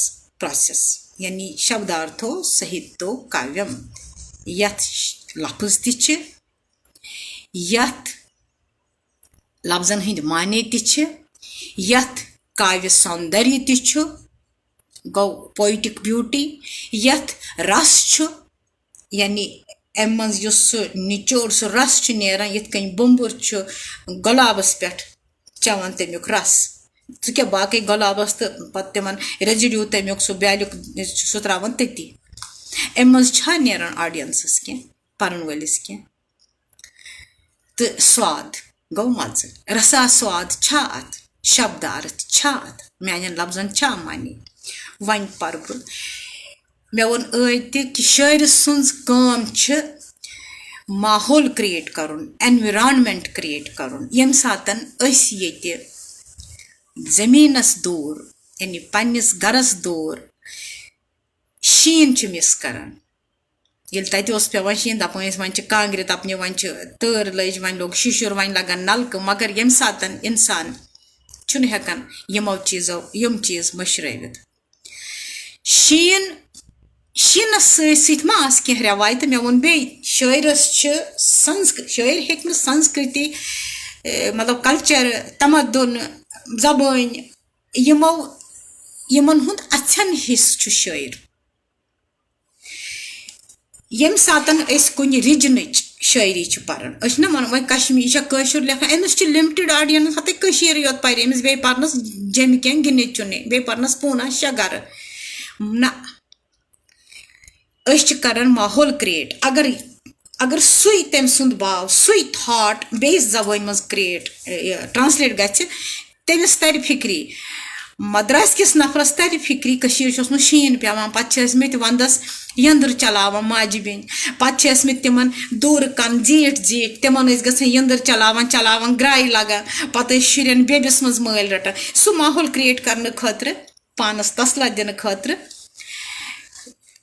process، یعنی شبدارتھو سہیتو کاویم، یَتھ لفظ تہِ چھِ، یَتھ لفظن ہٕنٛدۍ معنی تہِ چھِ، یَتھ کاوِ سوندریہ تہِ چھُ، گوٚو poetic beauty، یَتھ رس چھُ، یعنی اَمہِ منٛز یُس سُہ نچوڑ، سُہ رس چھُ نیران، یِتھ کٔنۍ بومبُر چھُ گۄلابس پٮ۪ٹھ چٮ۪وان تَمیُک رس۔ ژٕ کیٛاہ، باقٕے گۄلابس تہٕ پتہٕ تِمن residue تَمیُک، سُہ بیلیُک چھُ سُہ تراوان تٔتی۔ اَمہِ منٛز چھا نیران audienceس کینٛہہ، پرن وٲلِس کینٛہہ؟ تہٕ سواد گوٚو مزٕ۔ رسا سواد چھا اتھ؟ شبدارتھ چھا اتھ؟ میانٮ۪ن لفظن چھا معنی؟ وۄنۍ پرٕ بہٕ۔ مےٚ ووٚن ٲدۍ تہِ کہِ شٲعرٕ سٕنٛز کٲم چھِ ماحول create کرُن، environment create کرُن، ییٚمہِ ساتن أسۍ ییٚتہِ زٔمیٖنس دوٗر، یعنی پننِس گرس دوٗر، شیٖن چھِ miss کران۔ ییٚلہِ تَتہِ اوس پٮ۪وان شیٖن، دَپان ٲسۍ، وۄنۍ چھِ کانٛگرِ تَپنہِ، وۄنۍ چھِ تۭر لٔج، وۄنۍ لوٚگ شِشُر، وۄنۍ لَگَن نَلکہٕ۔ مگر ییٚمہِ ساتَن اِنسان چھُنہٕ ہٮ۪کان یِمو چیٖزو یِم چیٖز مٔشرٲوِتھ۔ شیٖن، شیٖنَس سۭتۍ سۭتۍ ما آسہٕ کینٛہہ رٮ۪وایتہٕ؟ مےٚ ووٚن بیٚیہِ، شٲعرَس چھِ سنسک-، شٲعر ہیٚکہِ نہٕ سنسکرتی، اے، مطلب culture، تمدُن، زبٲنۍ، یِمو، یِمَن ہُنٛد اَژھن حِصہٕ چھُ شٲعر۔ ییٚمہِ ساتَن أسۍ کُنہِ regionٕچ شٲعری چھِ پَران، أسۍ چھِنہ وَنان وۄنۍ کشمیٖری، یہِ چھےٚ کٲشُر لیکھان، أمِس چھِ limited audience، ہَتٕے کٔشیٖرٕے یوت پَرِ أمِس، بیٚیہِ پَرنَس جیٚمہِ کینٛہہ گِنٛدِتھ چُنہِ، بیٚیہِ پَرنَس پوٗنہ شےٚ گَرٕ۔ نہ، أسۍ چھِ کَران ماحول create۔ اگر، اگر سُے تٔمۍ سُنٛد باو، سُے thought بیٚیِس زبٲنۍ منٛز create، یہِ translate گژھِ، تٔمِس تَرِ فِکری، مدراس کِس نفرَس تَرِ فِکری، کٔشیٖرِ چھُ اوسمُت شیٖن پٮ۪وان، پَتہٕ چھِ ٲسمٕتۍ وَندَس یٔنٛدٕر چلاوان ماجہِ بیٚنہِ، پَتہٕ چھِ ٲسمٕتۍ تِمَن دوٗرٕ کَن زیٖٹھۍ زیٖٹھۍ، تِمَن ٲسۍ گژھان یٔنٛدٕر چلاوان چلاوان گرٛایہِ لَگان، پَتہٕ ٲسۍ شُرٮ۪ن بیٚبِس منٛز مٲلۍ رَٹان۔ سُہ ماحول create کرنہٕ خٲطرٕ، پانَس تسلہ دِنہٕ خٲطرٕ،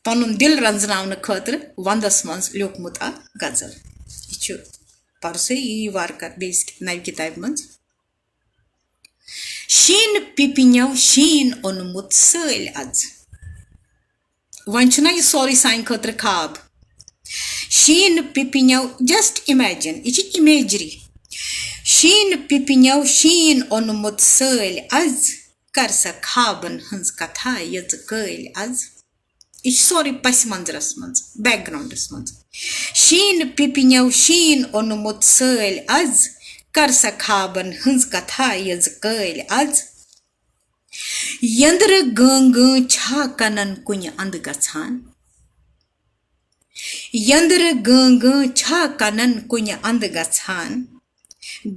پَنُن دِل رَنٛزناونہٕ خٲطرٕ وَندَس منٛز لیوٗکھمُت اَکھ غزل۔ یہِ چھُ پَرُسٕے یی وارٕ کارٕ بیٚیِس نَوِ کِتابہِ منٛز۔ شیٖنہٕ پِپِنیو شیٖن اوٚنمُت سٲلۍ اَز۔ وۄنۍ چھُنہ یہِ سورُے سانہِ خٲطرٕ خواب؟ شیٖنہٕ پِپِنیو، just imagine، یہِ چھِ imagery۔ شیٖنہٕ پِپِنیو شیٖن اوٚنمُت سٲلۍ اَز، کر سا خوابن ہٕنٛز کتھا یٔژ کٲلۍ اَز۔ یہِ چھُ سورُے پس منظرس منٛز، backgroundس منٛز۔ شیٖنہٕ پِپِنیو شیٖن اوٚنمُت سٲلۍ اَز، کر سا خوابن ہٕنٛز کتھا یٔژ کٲلۍ اَز۔ یٔنٛدرٕ گٲں گٲں چھا کنن کُنہِ اندٕ گژھان؟ یٔنٛدرٕ گٲں گٲں چھا کنن کُنہِ اندٕ گژھان؟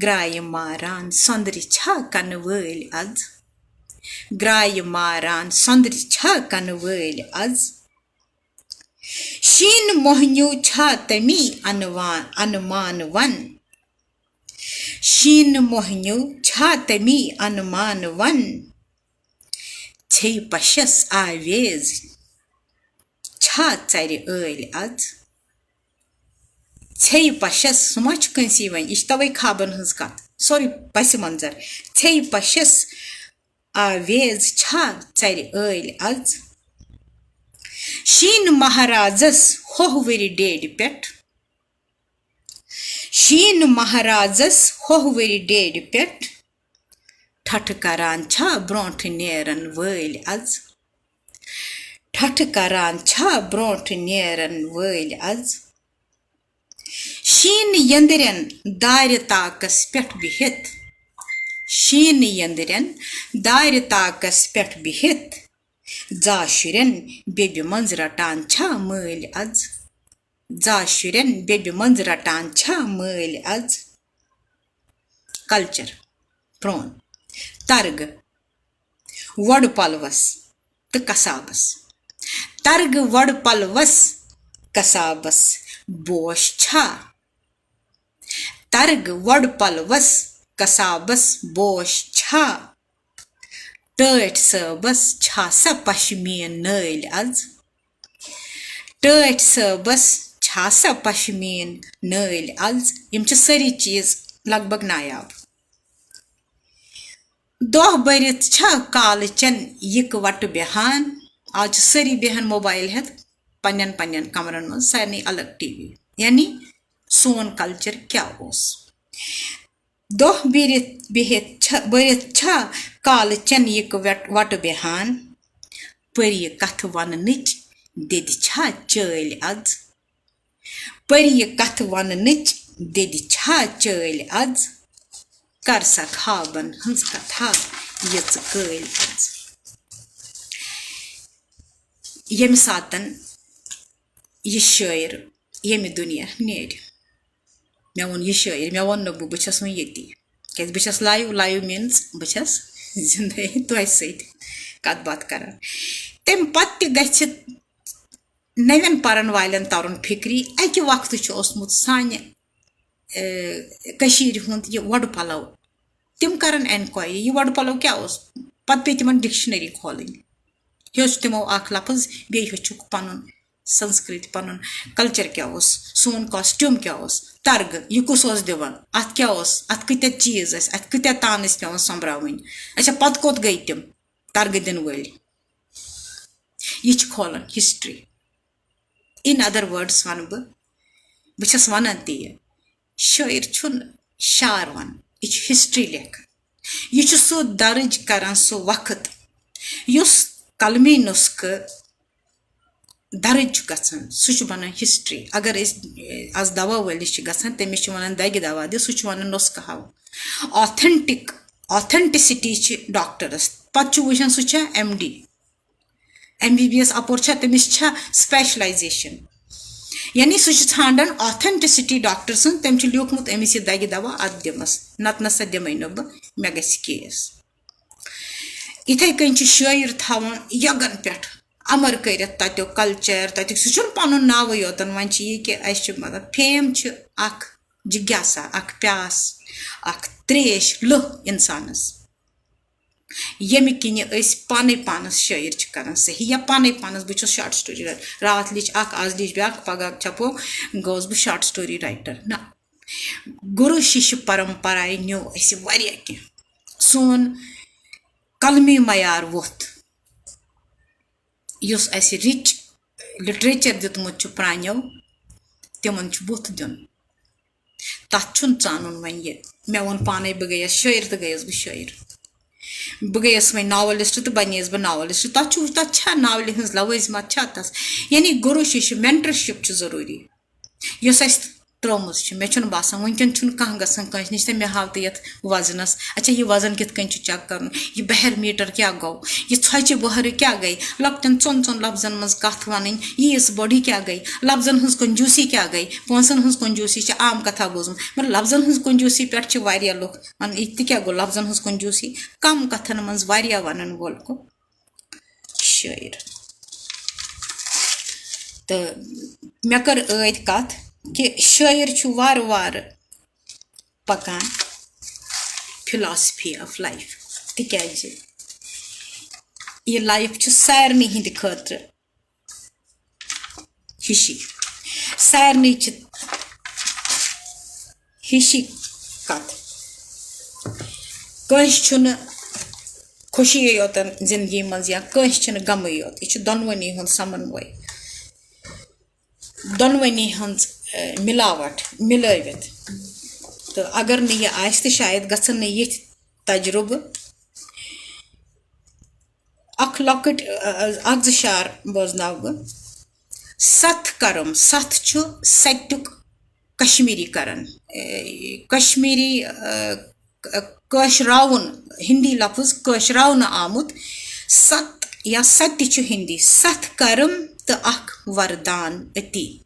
گرٛایہِ ماران سۄندرِ چھا کنہٕ وٲلۍ از؟ گرٛایہِ ماران سۄندرِ چھا کنہٕ وٲلۍ از؟ شیٖنہٕ مۄہنیو چھا تٔمی انوان، انمان ون؟ شیٖنہٕ مۄہنیو چھا تٔمی انمان ون؟ ژھیٚیہِ پشس آویز چھا ژرِ ٲلۍ از؟ ژھیٚیہِ پشس، سُہ ما چھُ کٲنٛسی وۄنۍ، یہِ چھِ توے خوابن ہٕنٛز کتھ، سورُے پس منظر۔ ژھیٚیہِ پشس آویز چھا ژرِ ٲلۍ از؟ شیٖنہٕ مہرازس ہوہ ؤرِ ڈیڈِ پٮ۪ٹھ، شیٖنہٕ مہرازس ہوہ ؤرِ ڈیڈِ پٮ۪ٹھ، ٹھٹھٕ کران چھا برونٛٹھ نیرن وٲلۍ از؟ ٹھٹھٕ کران چھا برونٛٹھ نیرن وٲلۍ از؟ شیٖنہٕ یٔنٛدرٮ۪ن دارِ تاکس پٮ۪ٹھ بِہِتھ، شیٖنہٕ یٔنٛدرٮ۪ن دارِ تاکس پٮ۪ٹھ بِہِتھ، زا شُرٮ۪ن بیٚبہِ منٛز رٹان چھا مٲلۍ از؟ زا شُرٮ۪ن بیٚبہِ منٛز رٹان چھا مٲلۍ از؟ Culture، پرون۔ ترگہٕ، وۄڈٕ پلوس تہٕ کسابس۔ ترگہٕ وۄڈٕ پلوس کسابس بوش چھا؟ ترگہٕ وۄڈٕ پلوس کسابس بوش چھا؟ ٹٲٹھۍ صٲبس چھا سا پشمیٖن نٲلۍ از؟ ٹٲٹھۍ صٲبس چھا سا پشمیٖن نٲلۍ از؟ یِم چھِ سٲری چیٖز لگ بگ نایاب۔ دۄہ بٔرِتھ چھا کالہٕ چٮ۪ن یِکہٕ وٹہٕ بیٚہان؟ آز چھِ سٲری بیٚہان موبایل ہٮ۪تھ پننٮ۪ن پننٮ۪ن کمرن منٛز، سارنٕے الگ ٹی وی۔ یعنی سون culture کیٛاہ اوس؟ دۄہ بِرِتھ بِہِتھ چھا، بٔرِتھ چھا کالہٕ چٮ۪ن یِکہٕ وٹ-، وٹہٕ بیٚہان؟ پٔریہِ کتھٕ وننٕچ دِدِ چھا چٲلۍ از؟ پٔریہِ کتھٕ وننٕچ دِدِ چھا چٲلۍ از؟ کر سا خوابن ہٕنٛز کتھا یٔژ کٲلۍ از؟ ییٚمہِ ساتن یہِ شٲعر ییٚمہِ دُنیا نیرِ۔ مےٚ ووٚن یہِ شٲعر، مےٚ ووٚن نہٕ بہٕ، بہٕ چھَس وۄنۍ ییٚتی۔ کیٛازِ بہٕ چھَس live، live means بہٕ چھَس زِندَے تۄہہِ سۭتۍ کَتھ باتھ کَران۔ تَمہِ پَتہٕ تہِ گژھِ نَوٮ۪ن پَرَن والٮ۪ن تَرُن فِکرِ، اَکہِ وقتہٕ چھُ اوسمُت سانہِ، اے، کٔشیٖرِ ہُنٛد یہِ وۄڈٕ پَلَو۔ تِم کَرَن enquiry، یہِ وۄڈٕ پَلَو کیٛاہ اوس؟ پَتہٕ پیٚیہِ تِمَن dictionary کھولٕنۍ۔ ہیوٚچھ تِمو اَکھ لفظ، بیٚیہِ ہیوٚچھُکھ پَنُن سنسکرت، پنُن culture کیٛاہ اوس، سون costume کیٛاہ اوس، ترگہٕ، یہِ کُس اوس دِوان، اَتھ کیٛاہ اوس، اَتھ کۭتیٛاہ چیٖز ٲسۍ، اَتھ کۭتیٛاہ تان ٲسۍ پٮ۪وان سۄمبراوٕنۍ۔ اچھا، پَتہٕ کوٚت گٔے تِم ترگہٕ دِنہٕ وٲلۍ؟ یہِ چھِ کھولان ہسٹری۔ In other words وَنہٕ بہٕ، بہٕ چھَس وَنان تہِ یہِ، شٲعر چھُنہٕ شعر وَنان، یہِ چھُ ہسٹری لیکھان۔ یہِ چھُ سُہ درٕج کران، سُہ وقت یُس قلمی نسخہٕ درٕج چھُ گژھان، سُہ چھُ بَنان ہسٹری۔ اگر أسۍ، اَز دوا وٲلِس چھِ گژھان، تٔمِس چھِ وَنان دَگہِ دوا دِ، سُہ چھُ وَنان نُسخہٕ ہاو۔ Authentic، authenticity چھِ ڈاکٹرَس۔ پَتہٕ چھُ وٕچھان سُہ چھا M D, M B B S اَپور چھا، تٔمِس چھا specialization؟ یعنی سُہ چھُ ژھانٛڈان authenticity ڈاکٹر سٕنٛز، تٔمۍ چھُ لیوٗکھمُت أمِس یہِ دَگہِ دوا، اَتھ دِمَس، نَتہٕ نہ سا دِمَے نہٕ بہٕ، مےٚ گژھِ کیس۔ یِتھَے کٔنۍ چھِ شٲعر تھاوان یَگَن پٮ۪ٹھ اَمَر کٔرِتھ تَتیُک کَلچَر، تَتیُک، سُہ چھُنہٕ پَنُن ناوٕے یوتَن، وۄنۍ چھِ یہِ کہِ اَسہِ چھُ، مطلب، فیم چھِ اَکھ جِگیاسا، اَکھ پیاس، اَکھ ترٛیش، لٔہ اِنسانَس، ییٚمہِ کِنہِ أسۍ پانَے پانَس شٲعر چھِ کَران صحیح، یا پانَے پانَس، بہٕ چھُس شاٹ سٹوری رائٹر، راتھ لیچھ اَکھ، آز لیچھ بیٛاکھ، پَگاہ چھَپو، گوٚوُس بہٕ شاٹ سٹوری رائٹر۔ نہ، گُروٗ شِشہِ پرمپرایہِ نیوٗ اَسہِ واریاہ کینٛہہ۔ سون قلمی معیار ووٚتھ، یُس اَسہِ rich literature دیُتمُت چھُ پرٛانیو، تِمَن چھُ ووٚتھ دیُن۔ تَتھ چھُنہٕ ژانُن وۄنۍ یہِ۔ مےٚ ووٚن پانَے، بہٕ گٔیَس شٲعر تہٕ گٔیَس بہٕ شٲعر۔ بہٕ گٔیَس وۄنۍ ناولسٹ تہٕ بَنییَس بہٕ ناولسٹ۔ تَتھ چھُ، تَتھ چھا ناولہِ ہٕنٛز لوٲزمات چھا تَس؟ یعنی گُروٗ شِشہِ، mentorship چھُ ضروٗری۔ یۄس اَسہِ ترٲومٕژ چھِ، مےٚ چھُنہٕ باسان وٕنکیٚن چھُنہٕ کانٛہہ گژھان کٲنٛسہِ نِش تہٕ مےٚ ہاو تہٕ یَتھ وزنَس، اچھا، یہِ وزن کِتھ کٔنۍ چھُ check کَرُن، یہِ بحر meter کیٛاہ گوٚو، یہِ ژھۄچہِ بۄہرِ کیٛاہ گٔے، لۄکٹٮ۪ن ژۄن ژۄن لفظن منٛز کَتھ وَنٕنۍ، ییٖژ بٔڑ یہِ کیٛاہ گٔے، لفظن ہٕنٛز کنجوٗسی کیٛاہ گٔے، پونٛسَن ہٕنٛز کنجوٗسی چھِ عام کَتھا بوٗزمٕژ، مگر لفظن ہٕنٛز کنجوٗسی پٮ۪ٹھ چھِ واریاہ لُکھ وَنان، یہِ تہِ کیٛاہ گوٚو، لفظن ہٕنٛز کنجوٗسی، کَم کَتھن منٛز واریاہ وَنَن وول گوٚو شٲعر۔ تہٕ مےٚ کٔر ٲدۍ کَتھ کہِ شٲعر چھُ وارٕ وارٕ پَکان philosophy of life، تِکیٛازِ یہِ life چھُ سارنٕے ہِنٛدِ خٲطرٕ ہِشی۔ سارنٕے چھِ ہِشی کَتھ۔ کٲنٛسہِ چھُنہٕ خوشی یوتَن زِندگی منٛز یا کٲنٛسہِ چھِنہٕ غمٕے یوت۔ یہِ چھُ دۄنوٕنی ہُنٛد سَمَنوَے، دۄنوٕنی ہٕنٛز، اے، مِلاوَٹھ، مِلٲوِتھ۔ تہٕ اگر نہٕ یہِ آسہِ، تہٕ شاید گژھن نہٕ یِتھۍ تجرُبہٕ۔ اکھ لۄکٕٹ، ا، ا، اکھ زٕ شعر بوزناو بہٕ۔ ستھ کرم، ستھ چھُ ستیُک کشمیٖری کرن، اے، کشمیٖری، ا، ک-، کٲشراوُن، ہِندی لفظ کٲشراونہٕ آمُت۔ ست یا ستہِ چھُ ہِندی، ستھ کرم تہٕ اکھ وردان أتی۔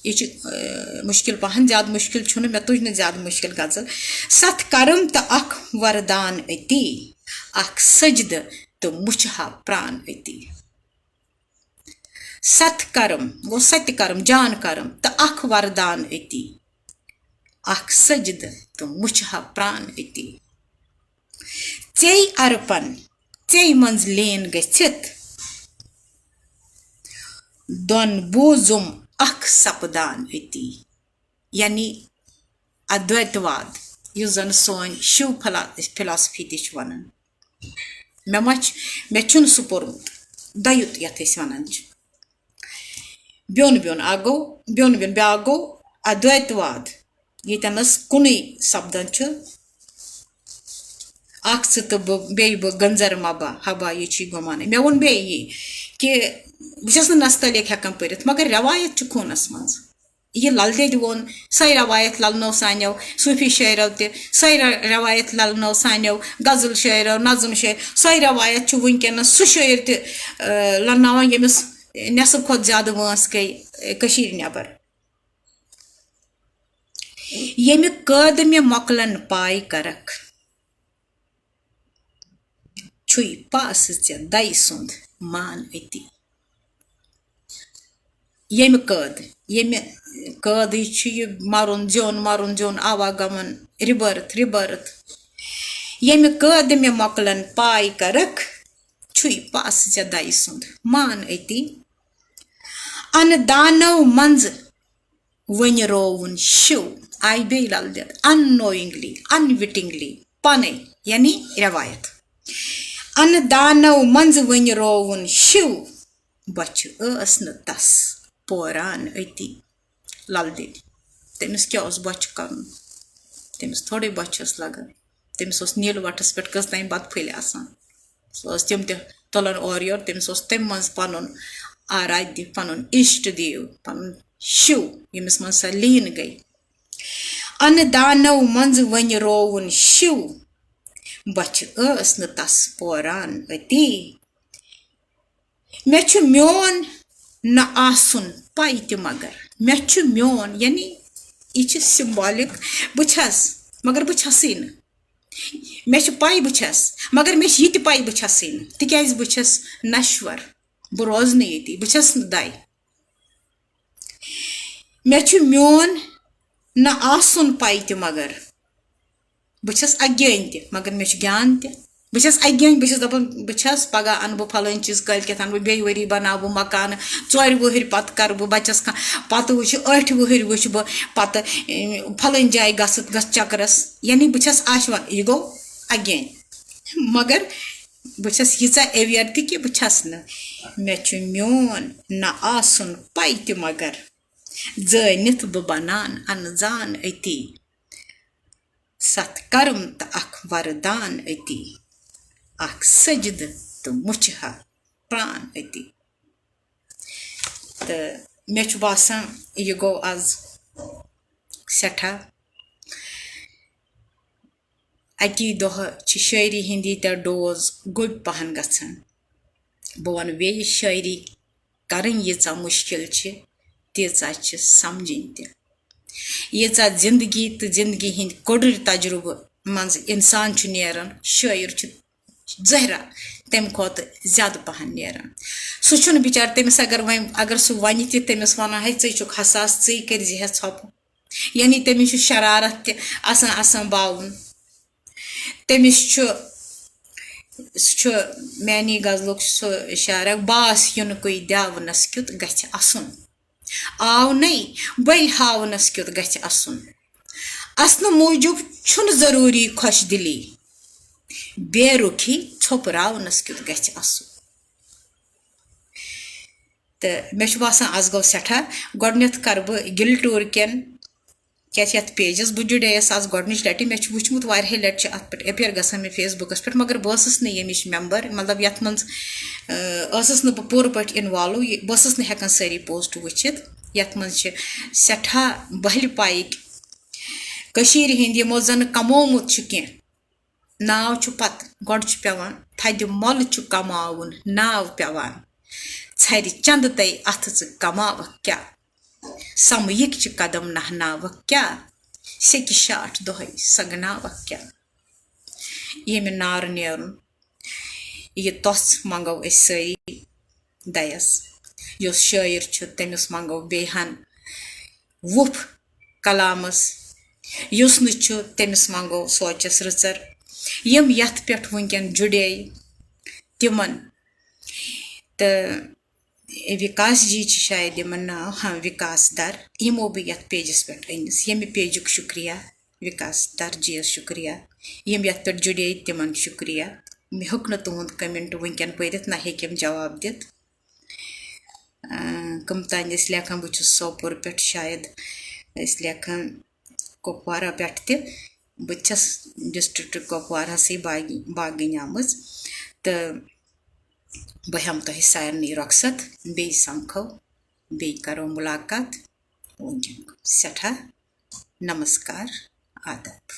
یہِ چھُ، اے، مُشکِل پَہَن، زیادٕ مُشکِل چھُنہٕ، مےٚ تُج نہٕ زیادٕ مُشکِل غزل۔ ستھ کرم تہٕ اکھ وردان أتی، اکھ سجدٕ تہٕ مُچھِ ہا پران أتی۔ ستھ کرم گوٚو ستہِ کرم، جان کرم، تہٕ اکھ وردان أتی، اکھ سجدٕ تہٕ مُچھِ ہا پران أتی۔ ژے ارپن، ژے منٛز لین گٔژھِتھ، دۄن بوٗزُم اکھ سپدان أتی۔ یعنی ادویتواد، یُس زن سٲنۍ شِو فلا-، philosophy تہِ چھِ ونان۔ مےٚ ما چھُ، مےٚ چھُنہٕ سُہ پوٚرمُت، دَیُت یَتھ أسۍ وَنان چھِ۔ بیوٚن بیوٚن اَکھ گوٚو، بیوٚن بیوٚن بیٛاکھ گوٚو ادویتواد، ییٚتٮ۪نَس کُنُے سپدان چھُ، اَکھ ژٕ تہٕ بہٕ، بیٚیہِ بہٕ، گٔنزر مبا ہبا، یہِ چھُے گۄمانٕے۔ مےٚ ووٚن بیٚیہِ یی کہِ بہٕ چھَس نہٕ نستعلیق ہٮ۪کان پٔرِتھ، مگر رٮ۪وایت چھِ خوٗنَس منٛز۔ یہِ لل دٮ۪دِ ووٚن، سۄے رٮ۪وایت للنٲو سانیو صوٗفی شٲعرو تہِ، سۄے ر-، رٮ۪وایت للنٲو سانیو غزل شٲعرو، نظم شٲعر، سۄے رٮ۪وایت چھُ وٕنکیٚنَس سُہ شٲعر تہِ، آ، للناوان، ییٚمِس نٮ۪صٕف کھۄتہٕ زیادٕ وٲنٛس گٔے، آ، کٔشیٖرِ نٮ۪بر۔ ییٚمہِ قٲدمہِ مۄکلن پاے کرکھ، چھُے پاسہٕ ژےٚ دَیہِ سُنٛد مان أتی۔ ییٚمہِ قٲدٕ، ییٚمہِ قٲدٕے چھُ یہِ مَرُن زیُن، مَرُن زیُن، آواگمن، rebirth، rebirth۔ ییٚمہِ قٲدٕ مےٚ مۄکلن پاے کرکھ، چھُے پاسہٕ ژےٚ دَیہِ سُنٛد مان أتی۔ اَنہٕ دانو منٛزٕ وۄنۍ رووُن شِو، آیہِ بیٚیہِ لل دٮ۪د، unknowingly، unwittingly، پانے، یعنی رٮ۪وایت۔ اَنہٕ دانو منٛزٕ وۄنۍ رووُن شِو، بۄچھِ ٲس نہٕ تس پوران أتی۔ لل دٮ۪دِ، تٔمِس کیٛاہ اوس بۄچھِ کرُن؟ تٔمِس تھوڑے بۄچھِ ٲس لگان۔ تٔمِس اوس نیٖلہٕ وٹس پٮ۪ٹھ کٔژ تام بتہٕ پھٔلۍ آسان۔ سُہ اوس تِم تہِ تُلان اورٕ یورٕ۔ تٔمِس اوس تَمہِ منٛز پنُن آرادھیہ، پنُن اشٹ دیو، پنُن شِو، ییٚمِس منٛز سۄ لیٖن گٔے۔ اَنہٕ دانو منٛزٕ وۄنۍ رووُن شِو، بۄچھِ ٲس نہٕ تس پوران أتی۔ مےٚ چھُ میون نہ آسُن پَے تہِ مگر۔ مےٚ چھُ میون، یعنی یہِ چھِ symbolic، بہٕ چھَس، مگر بہٕ چھَسٕے نہٕ۔ مےٚ چھِ پَے بہٕ چھَس، مگر مےٚ چھِ یہِ تہِ پَے بہٕ چھَسٕے نہٕ، تِکیٛازِ بہٕ چھَس نشور، بہٕ روزٕ نہٕ ییٚتی، بہٕ چھَس نہٕ دَے۔ مےٚ چھُ میون نہ آسُن پَے تہِ مگر۔ بہٕ چھَس اگین تہِ، مگر مےٚ چھُ گیان تہِ۔ بہٕ چھَس اگین، بہٕ چھَس دَپان، بہٕ چھَس، پگاہ اَنہٕ بہٕ پھلٲنۍ چیٖز، کٲلۍ کٮ۪تھ اَنہٕ بہٕ بیٚیہِ ؤری، بَناوٕ بہٕ مکانہٕ، ژورِ وٕہٕرۍ پَتہٕ کَرٕ بہٕ بَچَس کانٛہہ، پَتہٕ وٕچھِ، ٲٹھِ وٕہٕرۍ وٕچھِ بہٕ پَتہٕ، اے، پھلٲنۍ جایہِ گژھٕ، گژھٕ چَکرَس۔ یعنی بہٕ چھَس آشوان، یہِ گوٚو اگین۔ مگر بہٕ چھَس ییٖژاہ aware تہِ کہِ بہٕ چھَس نہٕ۔ مےٚ چھُ میون نہ آسُن پَے تہِ مگر، زٲنِتھ بہٕ بَنان اَنزان أتی۔ ستھ کرم تہٕ اکھ وردان أتی، اکھ سجدٕ تہٕ مُچھِ ہا پران أتی۔ تہٕ مےٚ چھُ باسان، یہِ گوٚو آز سٮ۪ٹھاہ، اَکی دۄہ چھِ شٲعری ہِنٛدۍ ییٖتیٛاہ ڈوز گوٚبۍ پہن گژھان۔ بہٕ وَنہٕ بیٚیہِ، شٲعری کَرٕنۍ ییٖژاہ مُشکِل چھِ، تیٖژاہ چھِ سَمجِنۍ تہِ۔ ییٖژاہ زِندگی تہٕ زِندگی ہِنٛدۍ کۄڈٕرۍ تجرُبہٕ منٛز اِنسان چھُ نیران، شٲعر چھُ ظٲہرا تَمہِ کھۄتہٕ زیادٕ پَہَن نیران۔ سُہ چھُنہٕ بِچارٕ، تٔمِس اگر وۄنۍ، اگر سُہ وَنہِ تہِ، تٔمِس وَنان، "ہے، ژٕے چھُکھ حساس، ژٕے کٔرۍ زِ ہے ژھۄپہٕ۔" یعنی تٔمِس چھُ شرارت تہِ آسان، آسان باوُن۔ تٔمِس چھُ، سُہ چھُ میٛانی غزلُک سُہ شعر اکھ، "باس یُنکُے دیاونس کیُتھ گژھِ اَسُن۔ آو نے بٔلۍ ہاونس کیُتھ گژھِ اَسُن۔ اَسنہٕ موٗجوٗب چھُنہٕ ضروٗری خۄش دِلی، بے رُخی ژھۄپراونس کیُتھ گژھِ اَسُن۔" تہٕ مےٚ چھُ باسان، آز گوٚو سٮ۪ٹھاہ۔ گۄڈٕنٮ۪تھ کَرٕ بہٕ گِلٹوٗر کٮ۪ن، کیٛازِ یَتھ پیجَس بہٕ جُڑییَس آز گۄڈٕنِچ لَٹہِ۔ مےٚ چھُ وٕچھمُت واریاہہِ لَٹہِ چھِ اَتھ پٮ۪ٹھ appear گژھان مےٚ Facebook-َس پٮ۪ٹھ، مگر بہٕ ٲسٕس نہٕ ییٚمِچ member، مطلب، یَتھ منٛز، اۭں، ٲسٕس نہٕ بہٕ پوٗرٕ پٲٹھۍ involve، یہِ، بہٕ ٲسٕس نہٕ ہٮ۪کان سٲری post وٕچھِتھ۔ یَتھ منٛز چھِ سٮ۪ٹھاہ بٔہلہِ پایِکۍ کٔشیٖرِ ہِنٛدۍ، یِمو زَن کمومُت چھُ کینٛہہ۔ ناو چھُ پتہٕ، گۄڈٕ چھُ پٮ۪وان تھدِ مۄلہٕ چھُ کماوُن، ناو پٮ۪وان ژھرِ چندٕ تے اَتھٕ ژٕ کماوکھ کیٛاہ؟ سمہٕ یِکۍ چھِ قدم نہناوکھ کیٛاہ؟ سیٚکہِ شاٹھ دۄہے سگناوکھ کیٛاہ؟ ییٚمہِ نارٕ نیرُن، یہِ تۄژھ منٛگو أسۍ سٲری دَیَس۔ یُس شٲعر چھُ، تٔمِس منٛگو بیٚیہِ ہن وُپھ کلامس، یُس نہٕ چھُ، تٔمِس منٛگو سونچس رٕژر۔ یِم یتھ پٮ۪ٹھ وٕنکٮ۪ن جُڑے، تِمن تہٕ وِکاس جی چھِ شاید یِمن ناو، ہاں، وِکاس در، یِمو بہٕ یتھ پیجس پٮ۪ٹھ أنِس۔ ییٚمہِ پیجُک شُکریہ، وِکاس در جی یَس شُکریہ، یِم یتھ پٮ۪ٹھ جُڑے تِمن شُکریہ۔ مےٚ ہیوٚک نہٕ تُہُنٛد comment وٕنکٮ۪ن پٔرِتھ، نہ ہیٚکِم جواب دِتھ۔ اۭں، کٕم تام ٲسۍ لیکھان، بہٕ چھُس سوپور پٮ۪ٹھ، شاید ٲسۍ لیکھان کُپوارہ پٮ۪ٹھ تہِ۔ بہٕ تہِ چھَس district کُپوارہسٕے باگی-، باگٕنۍ آمٕژ۔ تہٕ بہٕ ہٮ۪مہٕ تۄہہِ سارنٕے رۄخصت، بیٚیہِ سَمکھو، بیٚیہِ کَرو مُلاقات۔ وٕنکٮ۪ن سٮ۪ٹھاہ نمسکار، آداب۔